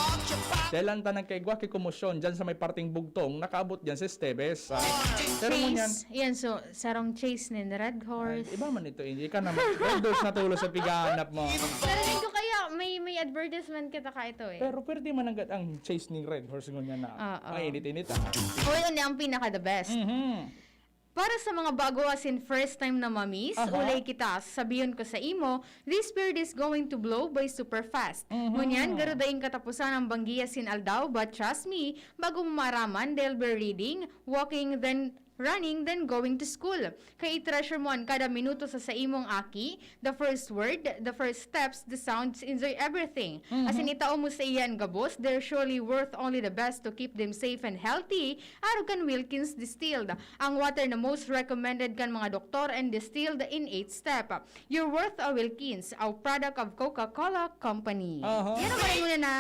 Dahil lang ta nagkaigwa ki komosyon dyan sa may parting bugtong, nakaabot dyan si Esteves. Ah, pero ngunyan, Chase. Yan, so, sarong chase nin Red Horse. Ay, iba man ito, hindi ka naman. Red Horse na tulo sa pigahanap mo. Narinig ko kaya may may advertisement kita ka ito eh. Pero pwede man ang, ang chase ni Red Horse ngunyan na. Oo. Ay, init-init ah. Uy, ano ang pinaka the best? Mhm. Para sa mga bago asin first time na mamis, Aha. ulay kita, sabiyon ko sa imo, this period is going to blow by super fast. Mhm. Ngunyan, garo daing katapusan ang banggi asin aldaw, but trust me, bago mo maaraman, they'll be reading, walking, then running, then going to school. Kaya i-treasure mo an kada minuto sa saimong aki, the first word, the first steps, the sounds, enjoy everything. Mhm. Asin itao mo sa iyan gabos, they're surely worth only the best to keep them safe and healthy. Arog kan Wilkins Distilled, ang water na most recommended kan mga doktor and distilled in eight step. You're worth a Wilkins, a product of Coca-Cola Company. Aha. Yan ang muna na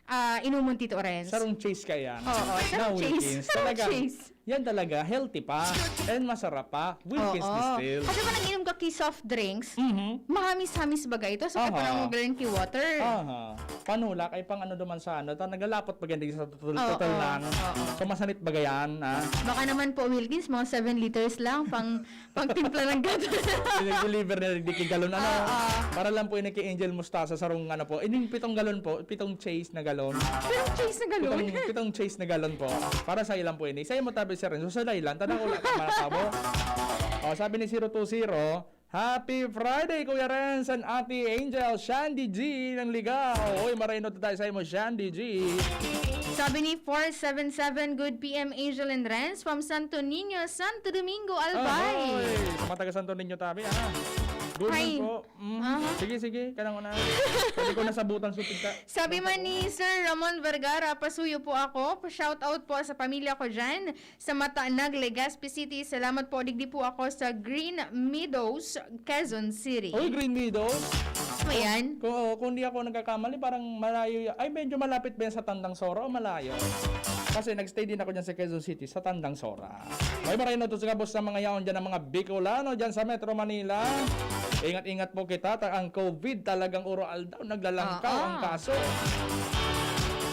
ah, inumon, Tito Renz. Sarong chase ka yan. Oo, sarong Na chase. Wilkins. Sarong Talaga, chase. Yan talaga, healthy pa. And masarap pa. Wilkins Oo. Distilled. Kasi pag nag-inom ka ki soft drinks, Mhm. mahamis-hamis baga ito. So, Aha. parang magaling ki water. Aha. Panulak ay pang ano duman sa ano. Ta, nagalapot pa ganyan sa tutul, Oo, tutul lang. oo. So, masanit ba yan? Ha? Baka naman po, Wilkins, mga seven liters lang, pang, pang timpla ng gato. Pinag-deliver na di ki galon. Ano? Oo. Para lang po ini kay Angel Mustasa, sarong ano po. Ining pitong galon po, pitong chase na galon. Pero chase na galon. Pitong, pitong chase na galon po. Para sa ilan po ini. Sa imo tabi, sir. So, sa Thailand, tanda ko lang, mga tabo. O, sabi ni zero two zero, "Happy Friday, Kuya Renz and Ate Angel, Shandy G ng Ligaw." Uy, marino to tayo sa imo, Shandy G. Sabi ni four seven seven, "Good P M, Angel and Renz from Santo Niño, Santo Domingo, Albay." Ahoy! Sa mga taga Santo Niño tabi, ha? Good Hi. Morning po. Mm. Aha. Sige, sige. Kanang una. Pwede ko nasabutan sa pigka. Sabi man ni Sir Ramon Vergara, "Pasuyo po ako. Pa-shoutout po sa pamilya ko dyan sa Matanag, Legazpi City. Salamat po. Digdi po ako sa Green Meadows, Quezon City." Uy, Green Meadows. Ano yan? Kung, kung di ako nagkakamali, parang malayo y-, ay, medyo malapit ba yan sa Tandang Sora o malayo? Kasi nag-stay din ako dyan sa Quezon City, sa Tandang Sora. May maray na to sa gabos ng mga yaon dyan ng mga Bicolano dyan sa Metro Manila. Ingat-ingat po kita, ta-, ang COVID talagang uro-aldaw, naglalangkaw Oo. ang kaso.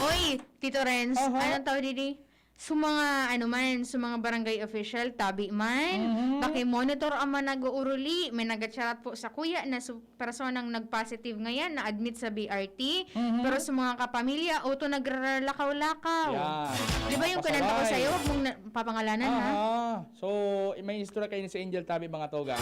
Oy, Tito Renz, Aha. anong tawag didi? Sa mga, ano man, sa mga barangay official, tabi man, Mhm. paki-monitor ang mga nag-uuruli. May nag-chat po sa kuya na su-, personang nag-positive ngayon, na-admit sa B R T. Mhm. Pero sa mga kapamilya, uto nagraralakaw-lakaw. Yan. Di ba yung kinanta ko Pasaway. sa'yo, wag mong na-, papangalanan, ha? Ah, so, may istorya kayo ni si Angel Tabi, mga toga.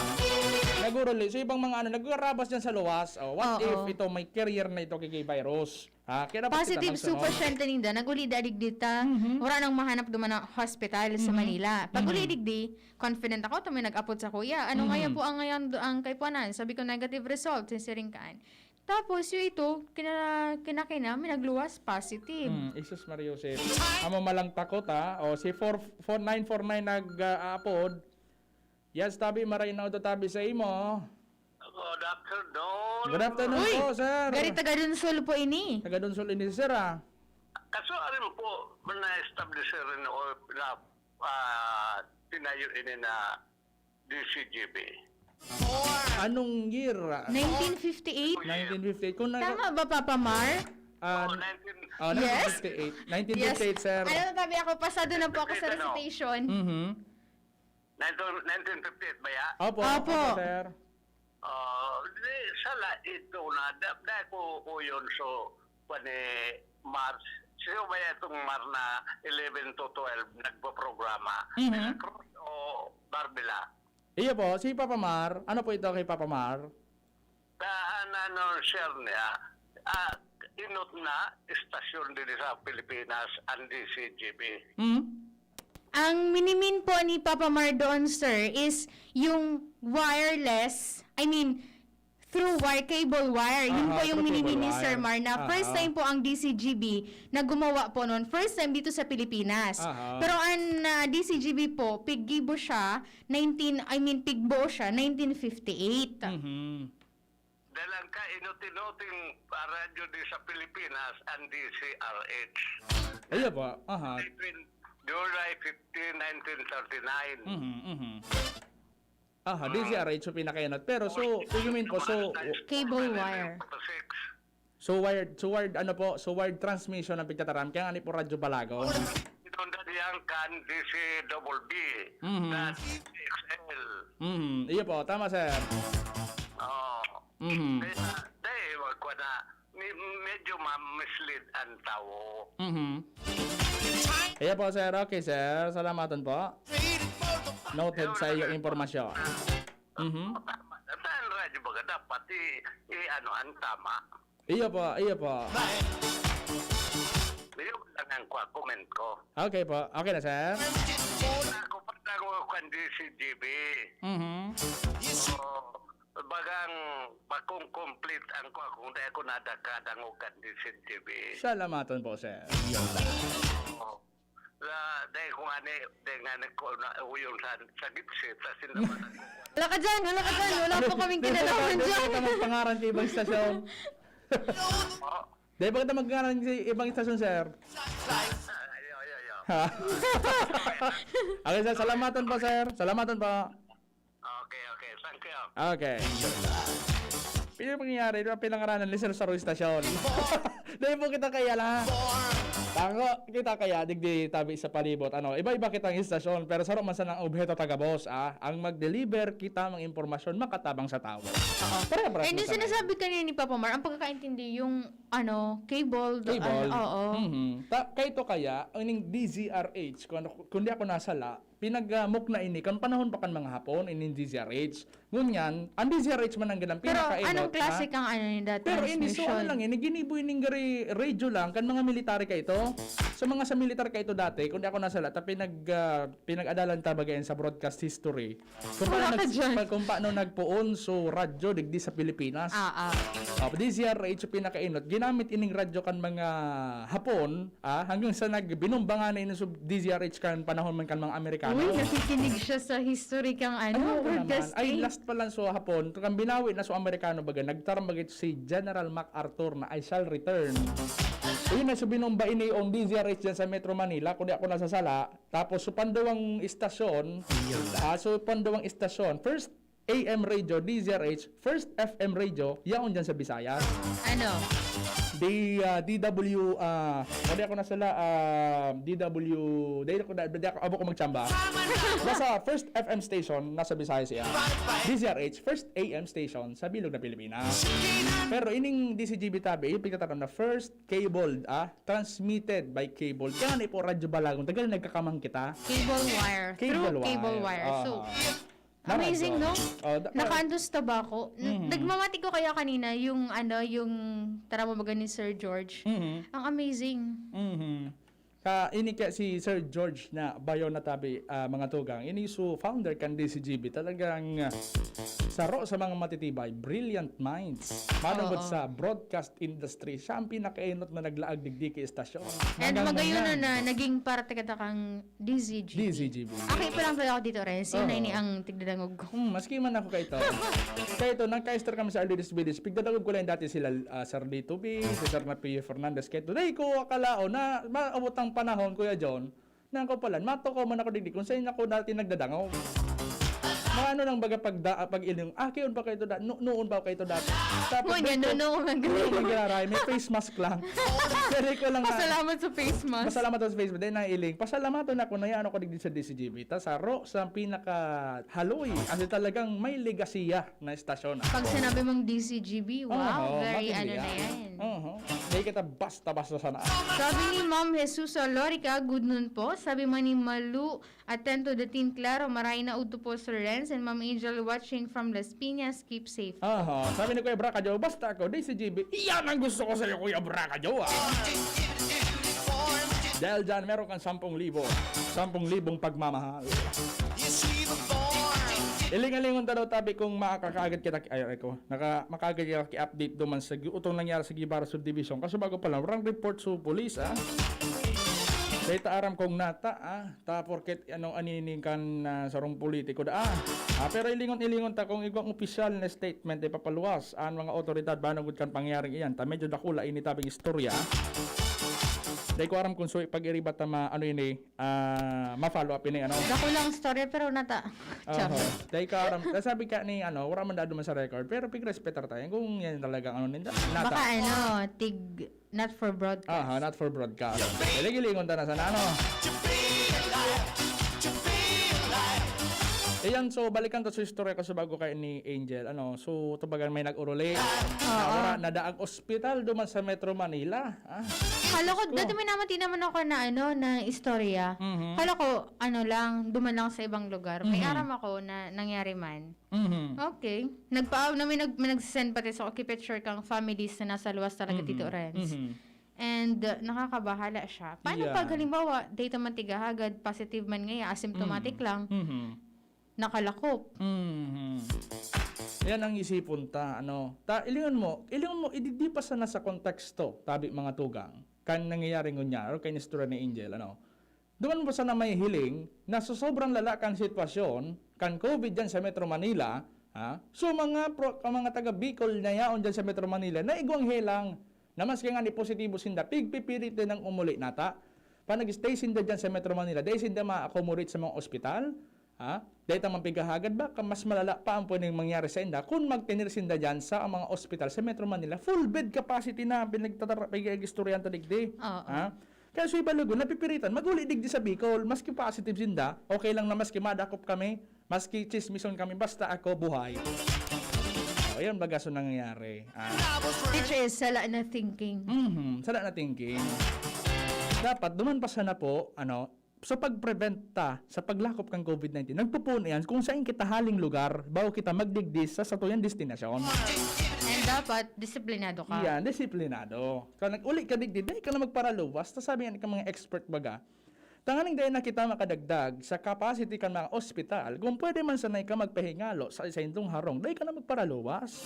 Naguruli. So, ibang mga ano, nagrarabas dyan sa luwas. Oh, what Oo. if ito may carrier na ito kay virus? Ha? Kaya dapat Positive kita magsunod. so pasyente ninda, nag-uli dadig dita, Mhm. wala nang mahanap duman na hospital sa Mhm. Manila. Pag-uli Mhm. digdi, confident ako, ito may nag-apod sa kuya. Ano Mhm. nga po ang ngayon do-, ang kaipuanan? Sabi ko, negative result, sinsiring kaan. Tapos, yung ito, kina, kinakina, may nagluwas, positive. Hmm, Jesus Maria Joseph. Amo malang takot, ha? O, si four, four nine four nine nag, ah, aapod. Yes, tabi, maray na uto tabi sa imo. Good afternoon. Good afternoon Uy! po, sir. Gari taga Donsol po ini. Taga Donsol ini, sir, ah. Kaso alam po, na-establish rin o na, ah, tinayo ini na D C G B. Anong year? Ah? nineteen fifty-eight. nineteen fifty-eight. Kung nag- Tama ba, Papa Mar? Ah, oh, nineteen... Oh, yes? nineteen fifty-eight. nineteen fifty-eight, yes, sir. Ano, tabi ako, pasado na po ako sa recitation. Mm-hmm. nineteen fifty-eight ba ya? Opo, opo, sir. Oh, di, sala ito na, da, da ko, ko yun, so, pa ni Mars. Siya ba itong Mar na eleven to twelve nagpo-programa? Mm-hmm. Santa Cruz o Barbela? Iyo po, si Papa Mar. Ano po ito kay Papa Mar? Daan ano, share niya. Ah, inot na istasyon din sa Pilipinas ang D C G B. Mm-hmm. Ang minimin po ni Papa Mar doon, sir, is yung wireless, I mean, through wire, cable wire. Yun Aha, po yung through minimin cable ni Sir wire. Mar na first Aha. time po ang D C G B na gumawa po noon. First time dito sa Pilipinas. Aha. Pero ang ah, D C G B po, piggibo siya, nineteen, I mean, pigbuo siya, nineteen fifty-eight. Mhm. Dalang ka inuti-nuting radyo di sa Pilipinas ang D C R H. Ayan po, aha. Between July fifteen, nineteen thirty-nine. Mhm, mhm. Aha, D C R H yung pinakainat. Pero so, you mean po, so, Cable wire. Forty-six. So wired, so wired, ano po, so wired transmission ang pigtataram. Kaya nga ni po Radyo Balagon. Itong dati yan kan D C double B, Mhm. na D C X L. Mhm. Iyo po, tama, sir. Oo. Mhm. Kaya, dahil, wag ko na, me- medyo ma-mislead ang tao. Mhm. Iyo po, sir. Okay, sir. Salamatan po. Noted sa iyong impormasyon. Mhm. Saan radyo baga dapat i, i ano ang tama? Iyo po, iyo po. Iyo lang ang kwa, comment ko. Okay po. Okay na, sir. Una ko pa lang ako kan D C G B. Mhm. So, bagang pakong complete ang kwa kung di ako nadakadangog kan D C G B. Salamatan po, sir. Oo. La, dahil kung ani, dahil nga nagko-, na, uyong sa, sa gipsit, sa sindaman ako. Wala ka dyan, wala ka dyan. Wala po kaming kinalaman dyan. Dahil ka magpangaran sa ibang istasyon. Oh. Dahil ba kita magpangaran sa ibang istasyon, sir? Ayo, ayo, ayo. Ha? Okay, sir. Salamatan po, sir. Salamatan po. Okay, okay. Thank you. Okay. Pwede pangyayari, di ba, pinangaranan ni Sir Saro Istasyon? Dahil po kita kaya lang. Tango, kita kaya, digdi tabi sa palibot. Ano, iba-iba kitang istasyon, pero saro man sanang obheto taga boss, ah. Ang mag-deliver kita mga impormasyon makatabang sa tao. Pare-pare. And yung sinasabi kanina ni Papa Mar, ang pagkakaintindi, yung, ano, cable. Cable. Ano, oo. Mhm. Ta, kaya ito kaya, ang D Z R H, kung, ano, kung di ako nasala, pinagmukna ini kan panahon pa kan mga Hapon, ining D Z R H. Ngunyan, ang D Z R H man ang ganang pinakainot. Pero anong klase kang ano ni dati? Pero hindi, so ano lang ini, ginibo ining gari radio lang kan mga military ka ito. Sa mga sa military ka ito dati, kung di ako nasala, ta pinag, ah, pinag-adalan ta baga yan sa broadcast history. Kung paano, nag, pa, kung paano nagpoon so radyo digdi sa Pilipinas. Ah, ah. Oh, D Z R H yung pinakainot. Ginamit ining radyo kan mga Hapon, ah, hanggang sa nag, binumba nga na ini so D Z R H kan panahon man kan mga Amerikano. Uy, nakikinig siya sa history kang ano, broadcasting. Ay, last pa lang so Hapon, kan binawi na so Amerikano baga, nagtaram baga ito si General MacArthur na, "I shall return." Yun na, so binumba ini ang D Z R H dyan sa Metro Manila, kung di ako nasasala. Tapos, so pandawang istasyon, ah, so pandawang istasyon, first A M radio, D Z R H, first F M radio, yaon dyan sa Visayas. Ano? Di, ah, D W, ah, wala ako nasala, ah, D W, dahil ako, dahil ako, abo ko magtsamba. Nasa first F M station, nasa Visayas siya. D Z R H, first A M station sa bilog na Pilipinas. Pero ining D C G B tabi, yung pagkataon na first cable, ah, transmitted by cable. Kaya nga po, Radyo Balagon, tagal nagkakamang kita. Cable wire. Cable Through wire. Cable wire. So, amazing, no? Oh, da- Nakaantos tabako. N- Mhm. Nagmamati ko kaya kanina yung, ano, yung tara mo baga ni Sir George. Mhm. Ang amazing. Mhm. Ah, ini kaya si Sir George na Bayo na tabi, ah, mga tugang. Ini su founder kan D C G B. Talagang, ah, saro sa mga matitibay, brilliant minds. Manugod Oo. sa broadcast industry. Siya ang pinakainot na naglaag digdi ki estasyon. And Hanggang magayon na ngayon. na naging parte ka kang D Z G B. D Z G B. Aki pa lang talaga ako dito, Renz. Yun na Oo. ini ang tigdadangog ko. Hmm, maski man ako kaito. Kaito, nagka-star kami sa Aldedes Village. Pigdadangog ko lang dati sila, ah, Sir Lito B, si Sir Napio Fernandez. Kaito, dai ko akalaon na maabot ang panahon, Kuya John, na ako pala, matukaw man ako digdi kung saan ako dati nagdadangog. Mga ano lang baga pag da-, pag iling, ah, kayon pa kaito da-, no-, noon pa kaito dati. Tapos, Ngunyan, dito, noon ang noon ang ginaray, may face mask lang. Pero ko lang na, Pasalamat sa face mask. Pasalamat sa face mask. Dahil nailing, pasalamaton ako na yan ako digdi sa D C G B. Ta saro sa pinaka haloy. Kasi talagang may legasiya na estasyon. Pag sinabi mong D C G B, wow, Oo, very matindi ano na yan. yan. Oo. Di kita basta-basta sana. Sabi ni Ma'am Jesusa Lorica, "Good noon po." Sabi man ni Malu, "Atento the team, Claro, maray na udto po, Sir Renz and Ma'am Angel, watching from Las Piñas. Keep safe." Aha, sabi ni Kuya Braca Joe, "Basta ako, D C G B." Iyan ang gusto ko sa'yo, Kuya Braca Joe, ah. Dahil dyan, meron kang sampung libo. Sampung libong pagmamahal. Iling-alingon ta daw tabi kung makakaagad kita ki-, ay, ay ko, naka, makaagad kita ki-update duman sa gi-, utong nangyari sa Guevara Subdivision. Kaso bago pa lang, warang report sa pulis, ah. Dahil ta aram kong nata, ah. Ta porket ano, anini kan, ah, sarong politiko da, ah. Ah, pero ilingon-ilingon ta kung igwang opisyal na statement ipapaluwas an mga otoridad manugod kan pangyayaring iyan. Ta medyo dakula ini tabing istorya. Dai ko aram kung so pag-iriba ta ma-, ano ini, ah, ma-follow up ini, ano? Dakulang istorya, pero nata-, Aha. Cham. Dai ka aram. Sabi ka ni, ano, wala man dado man sa record, pero pigrespetar tayo kung yan talagang ano ninda. Nata. Baka ano, tig, not for broadcast. Aha, not for broadcast. Kaya gilingon ta na sana, ano? Iyan, so, balikan ta sa istorya ko sa bago kay ni Angel. Ano, so, tabagan may nag-uruli. Oo. Na wala, nadaag ospital duman sa Metro Manila. Ah, Hala ko, Diyos ko. dati may namati naman ako na, ano, na istorya. Mhm. Kala ko, ano lang, duman lang sa ibang lugar. May Mhm. aram ako na nangyari man. Mhm. Okay. Nagpa-, na may nag-, may nag-send pati sa okay picture kang families na nasa luwas talaga, Mhm. Tito Renz. Mhm. And, uh, nakakabahala siya. Paano Yeah. pag halimbawa, data man tigahagad, positive man ngayon, asymptomatic Mhm. lang, Mhm. nakalakop? Mhm. Yan ang isipon ta, ano. Ta, ilingon mo, ilingon mo, ididi pa sana sa konteksto, tabi mga tugang, kan nangyayari ngunyan, or kan istorya ni Angel, ano. Duman mo sana may hiling na sa sobrang lala kan sitwasyon kan COVID diyan sa Metro Manila, ha? So, mga pro-, ang mga taga Bicol na yaon diyan sa Metro Manila, naigwang helang na maski nga ni positibo sinda, pigpipirit din ang umuli nata. Pa nag-stay sinda diyan sa Metro Manila, dahil sinda ma-accommodate sa mga ospital, ha? Dahil tamang pighahagad ba, ka mas malala pa ang pwedeng mangyari sa inda kung magtener sinda diyan sa mga ospital sa Metro Manila. Full bed capacity na ang pinagtatara-, pinag-istoryahan ta digdi. Oo. Ha? Kaya so iba lugo, napipiritan, mag-uli digdi sa Bicol, maski positive sinda, okay lang na maski madakop kami, maski chismison kami, basta ako buhay. O, yun baga so nangyayari. Ah. Which is, sala na thinking. Mhm, sala na thinking. Dapat, duman pa sana po, ano, sa pag-prevent ta sa paglakop kan COVID nineteen, nagpupuno yan kung saan kita haling lugar bago kita magdigdi sa satuyang destinasyon. And dapat, disiplinado ka. Yan, disiplinado. Kung nag-uli ka digdi, dai ka na magparaluwas. Ta sabi nga ka mga expert baga, tanganing dai na kita makadagdag sa capacity kan mga ospital, kung pwede man sanay ka magpahingalo sa saindong harong, dai ka na magparaluwas.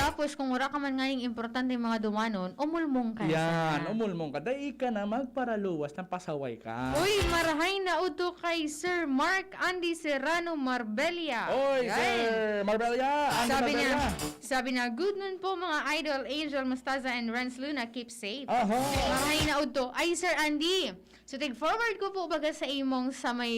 Tapos, kung wala ka man ngayong importante mga dumanon, umulmong ka na Yan, sana. umulmong ka. Dai ka na magparaluwas ng pasaway ka. Uy, marahay na udto kay Sir Mark Andy Serrano Marbella. Oy, Yan. Sir Marbella! Andy Sabi niya, Marbella! sabi niya, "Good noon po, mga idol, Angel Mostaza and Renz Luna. Keep safe." Aha. Marahay na udto. Ay, Sir Andy, so tig-forward ko po baga sa imong sa may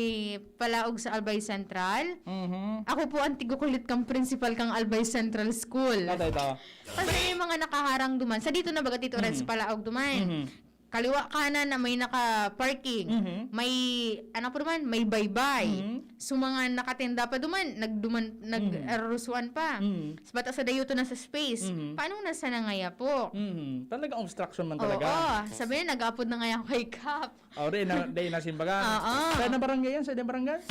palaog sa Albay Central. Mhm. Ako po ang tigukulit kang principal kang Albay Central School. Ito, ito. Kasi may mga nakaharang duman. Sa dito na baga, Tito Renz, Mhm. palaog duman. Mhm. Kaliwa kanan na may naka-parking. Mhm. May, ano pa duman, may baybay. Mhm. So, mga nakatinda pa duman, nagduman, Mhm. nag-arusuan pa. Mhm. Sa bata sa dayo to na sa space. Mhm. Paano na sana ngaya po? Mhm. Talaga obstruction man Oo. talaga. Sabi niya, nag-apod na ngaya ako kay Kap. Oh, di na, di na simbagan. Oo. Sa na barangay yan? Sa na barangay?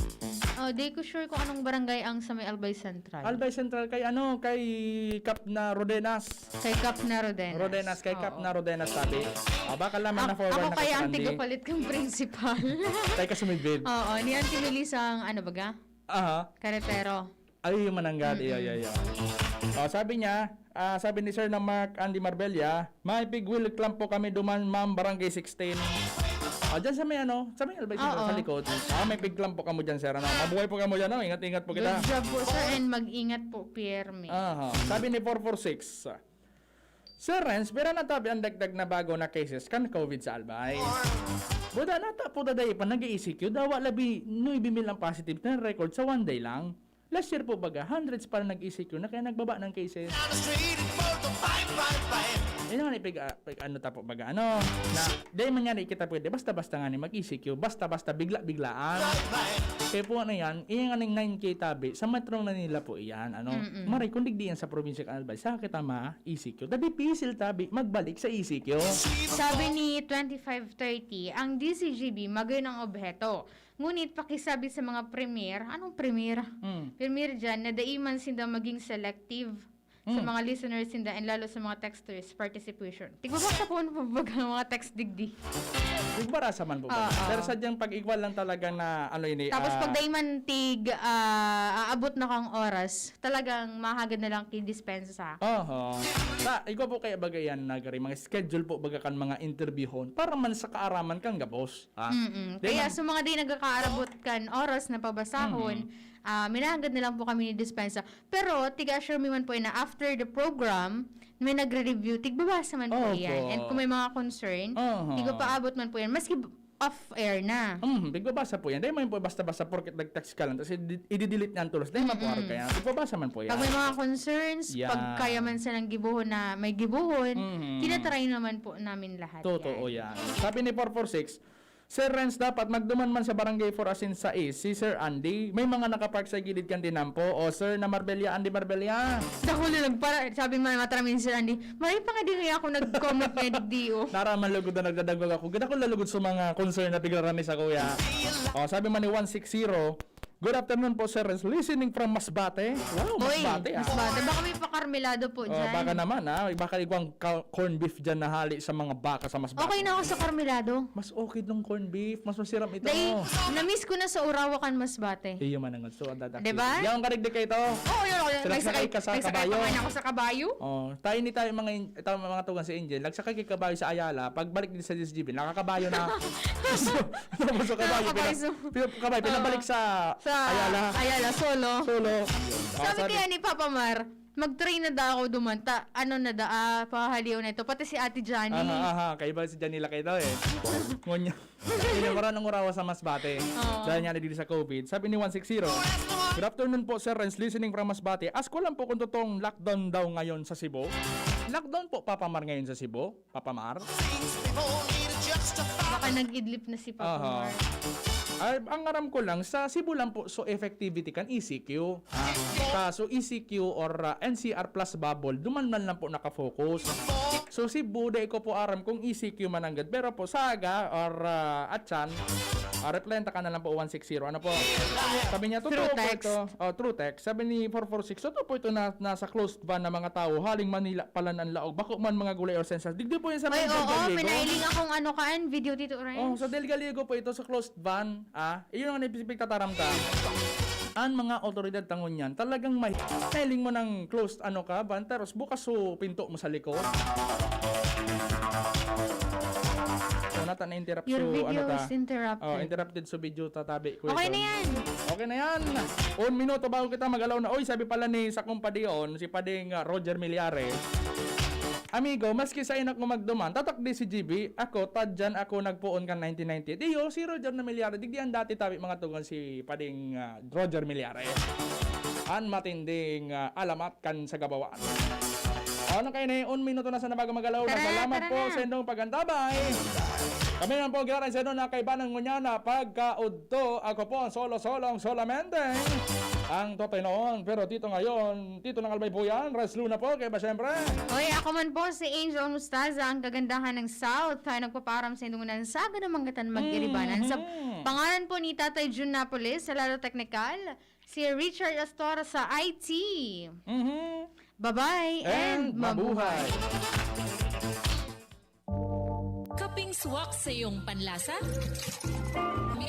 Oh, di ko sure kung anong barangay ang sa may Albay Central. Albay Central kay ano, kay Kap na Rodenas. Kay Kap na Rodenas. Rodenas, kay Kap Oo. na Rodenas, sabi. Ah, baka lang Ako kaya ang tigapalit kang principal. Tayo ka sumidbid. Oo, ni Auntie Melissa ang ano baga? Aha. Karetero. Ay, yung mananggad. Iyo, iyo, iyo. Oh, sabi niya, ah, sabi ni Sir na Mark Andy Marbella, "May pig-wheel clamp po kami duman, ma'am, Barangay sixteen." Ah, dyan sa may ano, sa may Albay, sa likod. Ah, may pig-clamp po kamo dyan, sir. Ano? Mabuhay po kamo dyan, no? Ingat-ingat po kita. Good job po, sir, and mag-ingat po, Pierre. Aha. Sabi ni four four six, Sir Renz, pira na tabi ang dagdag na bago na cases kan COVID sa Albay? Buda nata po daday pa nag-E C Q, dawa labi nuebe mil ang positive na record sa one day lang. Last year po baga, hundreds pa nag-E C Q na kaya nagbaba ng cases. Yan ang ipig, ah, pig, ano ta po baga, ano, na, di man yan kita pwede, basta-basta nga ni mag-E C Q, basta-basta bigla-biglaan. Kaya po ano yan, iyan nga ning nine K tabi, sa Metro Manila po iyan, ano, maray kung digdi yan sa probinsya kan Albay, sa kita ma-E C Q. Dadi pisil tabi, magbalik sa E C Q. Sabi ni twenty-five thirty, ang D C G B magayon ang obheto. Ngunit pakisabi sa mga premier, anong premier? Hmm. Premier dyan, na dai man sinda maging selective sa Hmm. mga listeners sinda and lalo sa mga texters participation. Tigbabasa po ang mga text digdi. Tigbabasa man po ba? Oo. Pero sadyang pag-igwal lang talaga na ano ini, Tapos ah, pag dai man tig, ah, aabot na kang oras, talagang mahagad na lang ki dispensa sa. Oho. Sa, igwa po kaya baga yan, nagari, mga schedule po baga kan mga interviewhon para man sa kaaraman kang gabos. Ah, Mm-mm. di Kaya man sa mga di nagkakaarabot kan oras na pabasahon, Mm. ah, minahagad na lang po kami ni dispensa. Pero, tiga-assure mi man po yan na after the program, may nagre-review, tigbabasa man po Opo. yan. And kung may mga concern, Oho. tigpapaabot man po yan. Maski off-air na. Mm, tigbabasa po yan. Dahil man po basta-basta porket nag-text ka lang, tapos i-de-, i-delete niya ang tulos. Dahil man po Mm-mm. araw kaya. Tigbabasa man po yan. Pag may mga concerns, Yeah. pag kaya man sanang gibohon na may gibohon, Mm-hmm. tinatry naman po namin lahat Totoo yan. yan. Sabi ni four four six, Sir Renz, dapat magduman man sa Barangay four asin sais, si Sir Andy. May mga nakapark sa gilid kan tinampo. O, Sir na Marbella, Andy Marbella. Dako na lang para, sabi man, matramin si Sir Andy, "Maray pa nga di kaya ako nag-comment nga digdi, oh." Naraman lugod na nagdadagwag ako. Gid ako lalugod sa mga concern na pigrarami sa kuya. O, sabi man ni one six zero, "Good afternoon po, Sir Renz. Listening from Masbate." Wow, Oy, Masbate, ah. Masbate. Baka may pa-Carmelado po Oh, dyan. baka naman, ah. Baka igwang ka-, corned beef dyan na hali sa mga baka sa Masbate. Okay na ako sa Carmelado. Mas okay nung corned beef. Mas masiram ito. Dahil, na-miss ko na sa Urawa kan Masbate. Iyo man ang gusto. Ang dadaki. Diba? Yan ang karigdi kayo ito. Oo, yun, yun. May Sinaksakay sakay, ka sa may sakay kabayo. pa nga ako sa kabayo. Oh, tayo ni tayo mga in-, tayo mga tugang si Angel. Nagsakay kay kabayo sa Ayala. Pagbalik din sa D S G B, nakakabayo na. Tapos sa kabayo, Nakakabayo pina-, sa pina-, kabayo, pinabalik Oo. sa Sa Ayala. Ayala, solo. Solo. Oh, Sabi sabi kaya ni Papa Mar, "Mag-train na daw ako duman, ta, ano na da, ah, pahaliw na ito, pati si Ate Johnny." Aha, aha, kaiba si Johnny Lakay daw eh. Ngunyan. Yun yung maranong urawa sa Masbate. Oo. Dahil nga na dito sa COVID. Sabi ni one six zero, "Good afternoon po, Sir Renz, listening from Masbate. Ask ko lang po kung totoong lockdown daw ngayon sa Cebu." Lockdown po, Papa Mar, ngayon sa Cebu? Papa Mar? Baka nag-idlip na si Papa Aha. Mar. Ay, ang aram ko lang, sa Cebu lang po, so effectivity kan E C Q. Ah, kaso E C Q or, ah, N C R plus bubble, duman man lang po nakafocus. So, Cebu, dai ko po aram kung E C Q man ang gad. Pero po, Saga or, ah, Atchan, ah, replyan ta ka na lang po, one six zero. Ano po? Sabi niya, Through totoo po text. ito. Oh, through text. Sabi ni four four six, totoo po ito na nasa closed van na mga tao. Haling Manila pala ang laog. Bako man mga gulay or sensas. Digdi po yun sa Ay, may oo, Del Gallego. Pinailing akong ano kaan, video, Tito Renz. Oh, sa Del Gallego po ito, sa closed van. Ah, iyon ang nagpipigtataram ka. Ang mga otoridad tangon niyan, talagang may feeling mo ng closed ano ka, van, tapos bukas so pinto mo sa likod. So, nata na-interrupt Your so, video ano ta? is interrupted. Oh, interrupted so video tatabi ko Okay ito. na yan. Okay na yan. Un minuto bago kita mag-alaw na. Oy, sabi pala ni sa kumpadion, si Pading, ah, Roger Milyare. Amigo, maski sa inak mo magduman, tatak di si G B, ako, tadyan ako nagpoon kan nineteen ninety-eight. Iyo, si Roger na Milyari, digdi ang dati tabi mga tugon si Pading, ah, Roger Milyari. An matinding, ah, alamat kan sa gabawaan. Ano kayo na yun? Un minuto na sa nabago magalaw. Tara, Salamat tara po na. sa inyong pagantabay. Kami naman po, grabe sa inyo na kaibanan ngunyan na pagkaudto. Ako po ang solo-solong solamente. Ang Totoy noon, pero Tito ngayon, Tito ng Albay po yan. Reslu na po, kaya ba syempre? Oy, ako man po si Angel Mustaza, ang kagandahan ng South. Ay, nagpapaaram sa inyong unan sa Aga ng Mangatan Mag-iribanan. Sa Mhm. pangalan po ni Tatay Jun Napoles, sa Lalo Technical, si Richard Astor sa I T. Mhm. Bye-bye and And mabuhay. mabuhay. Kaping Swak sa iyong panlasa?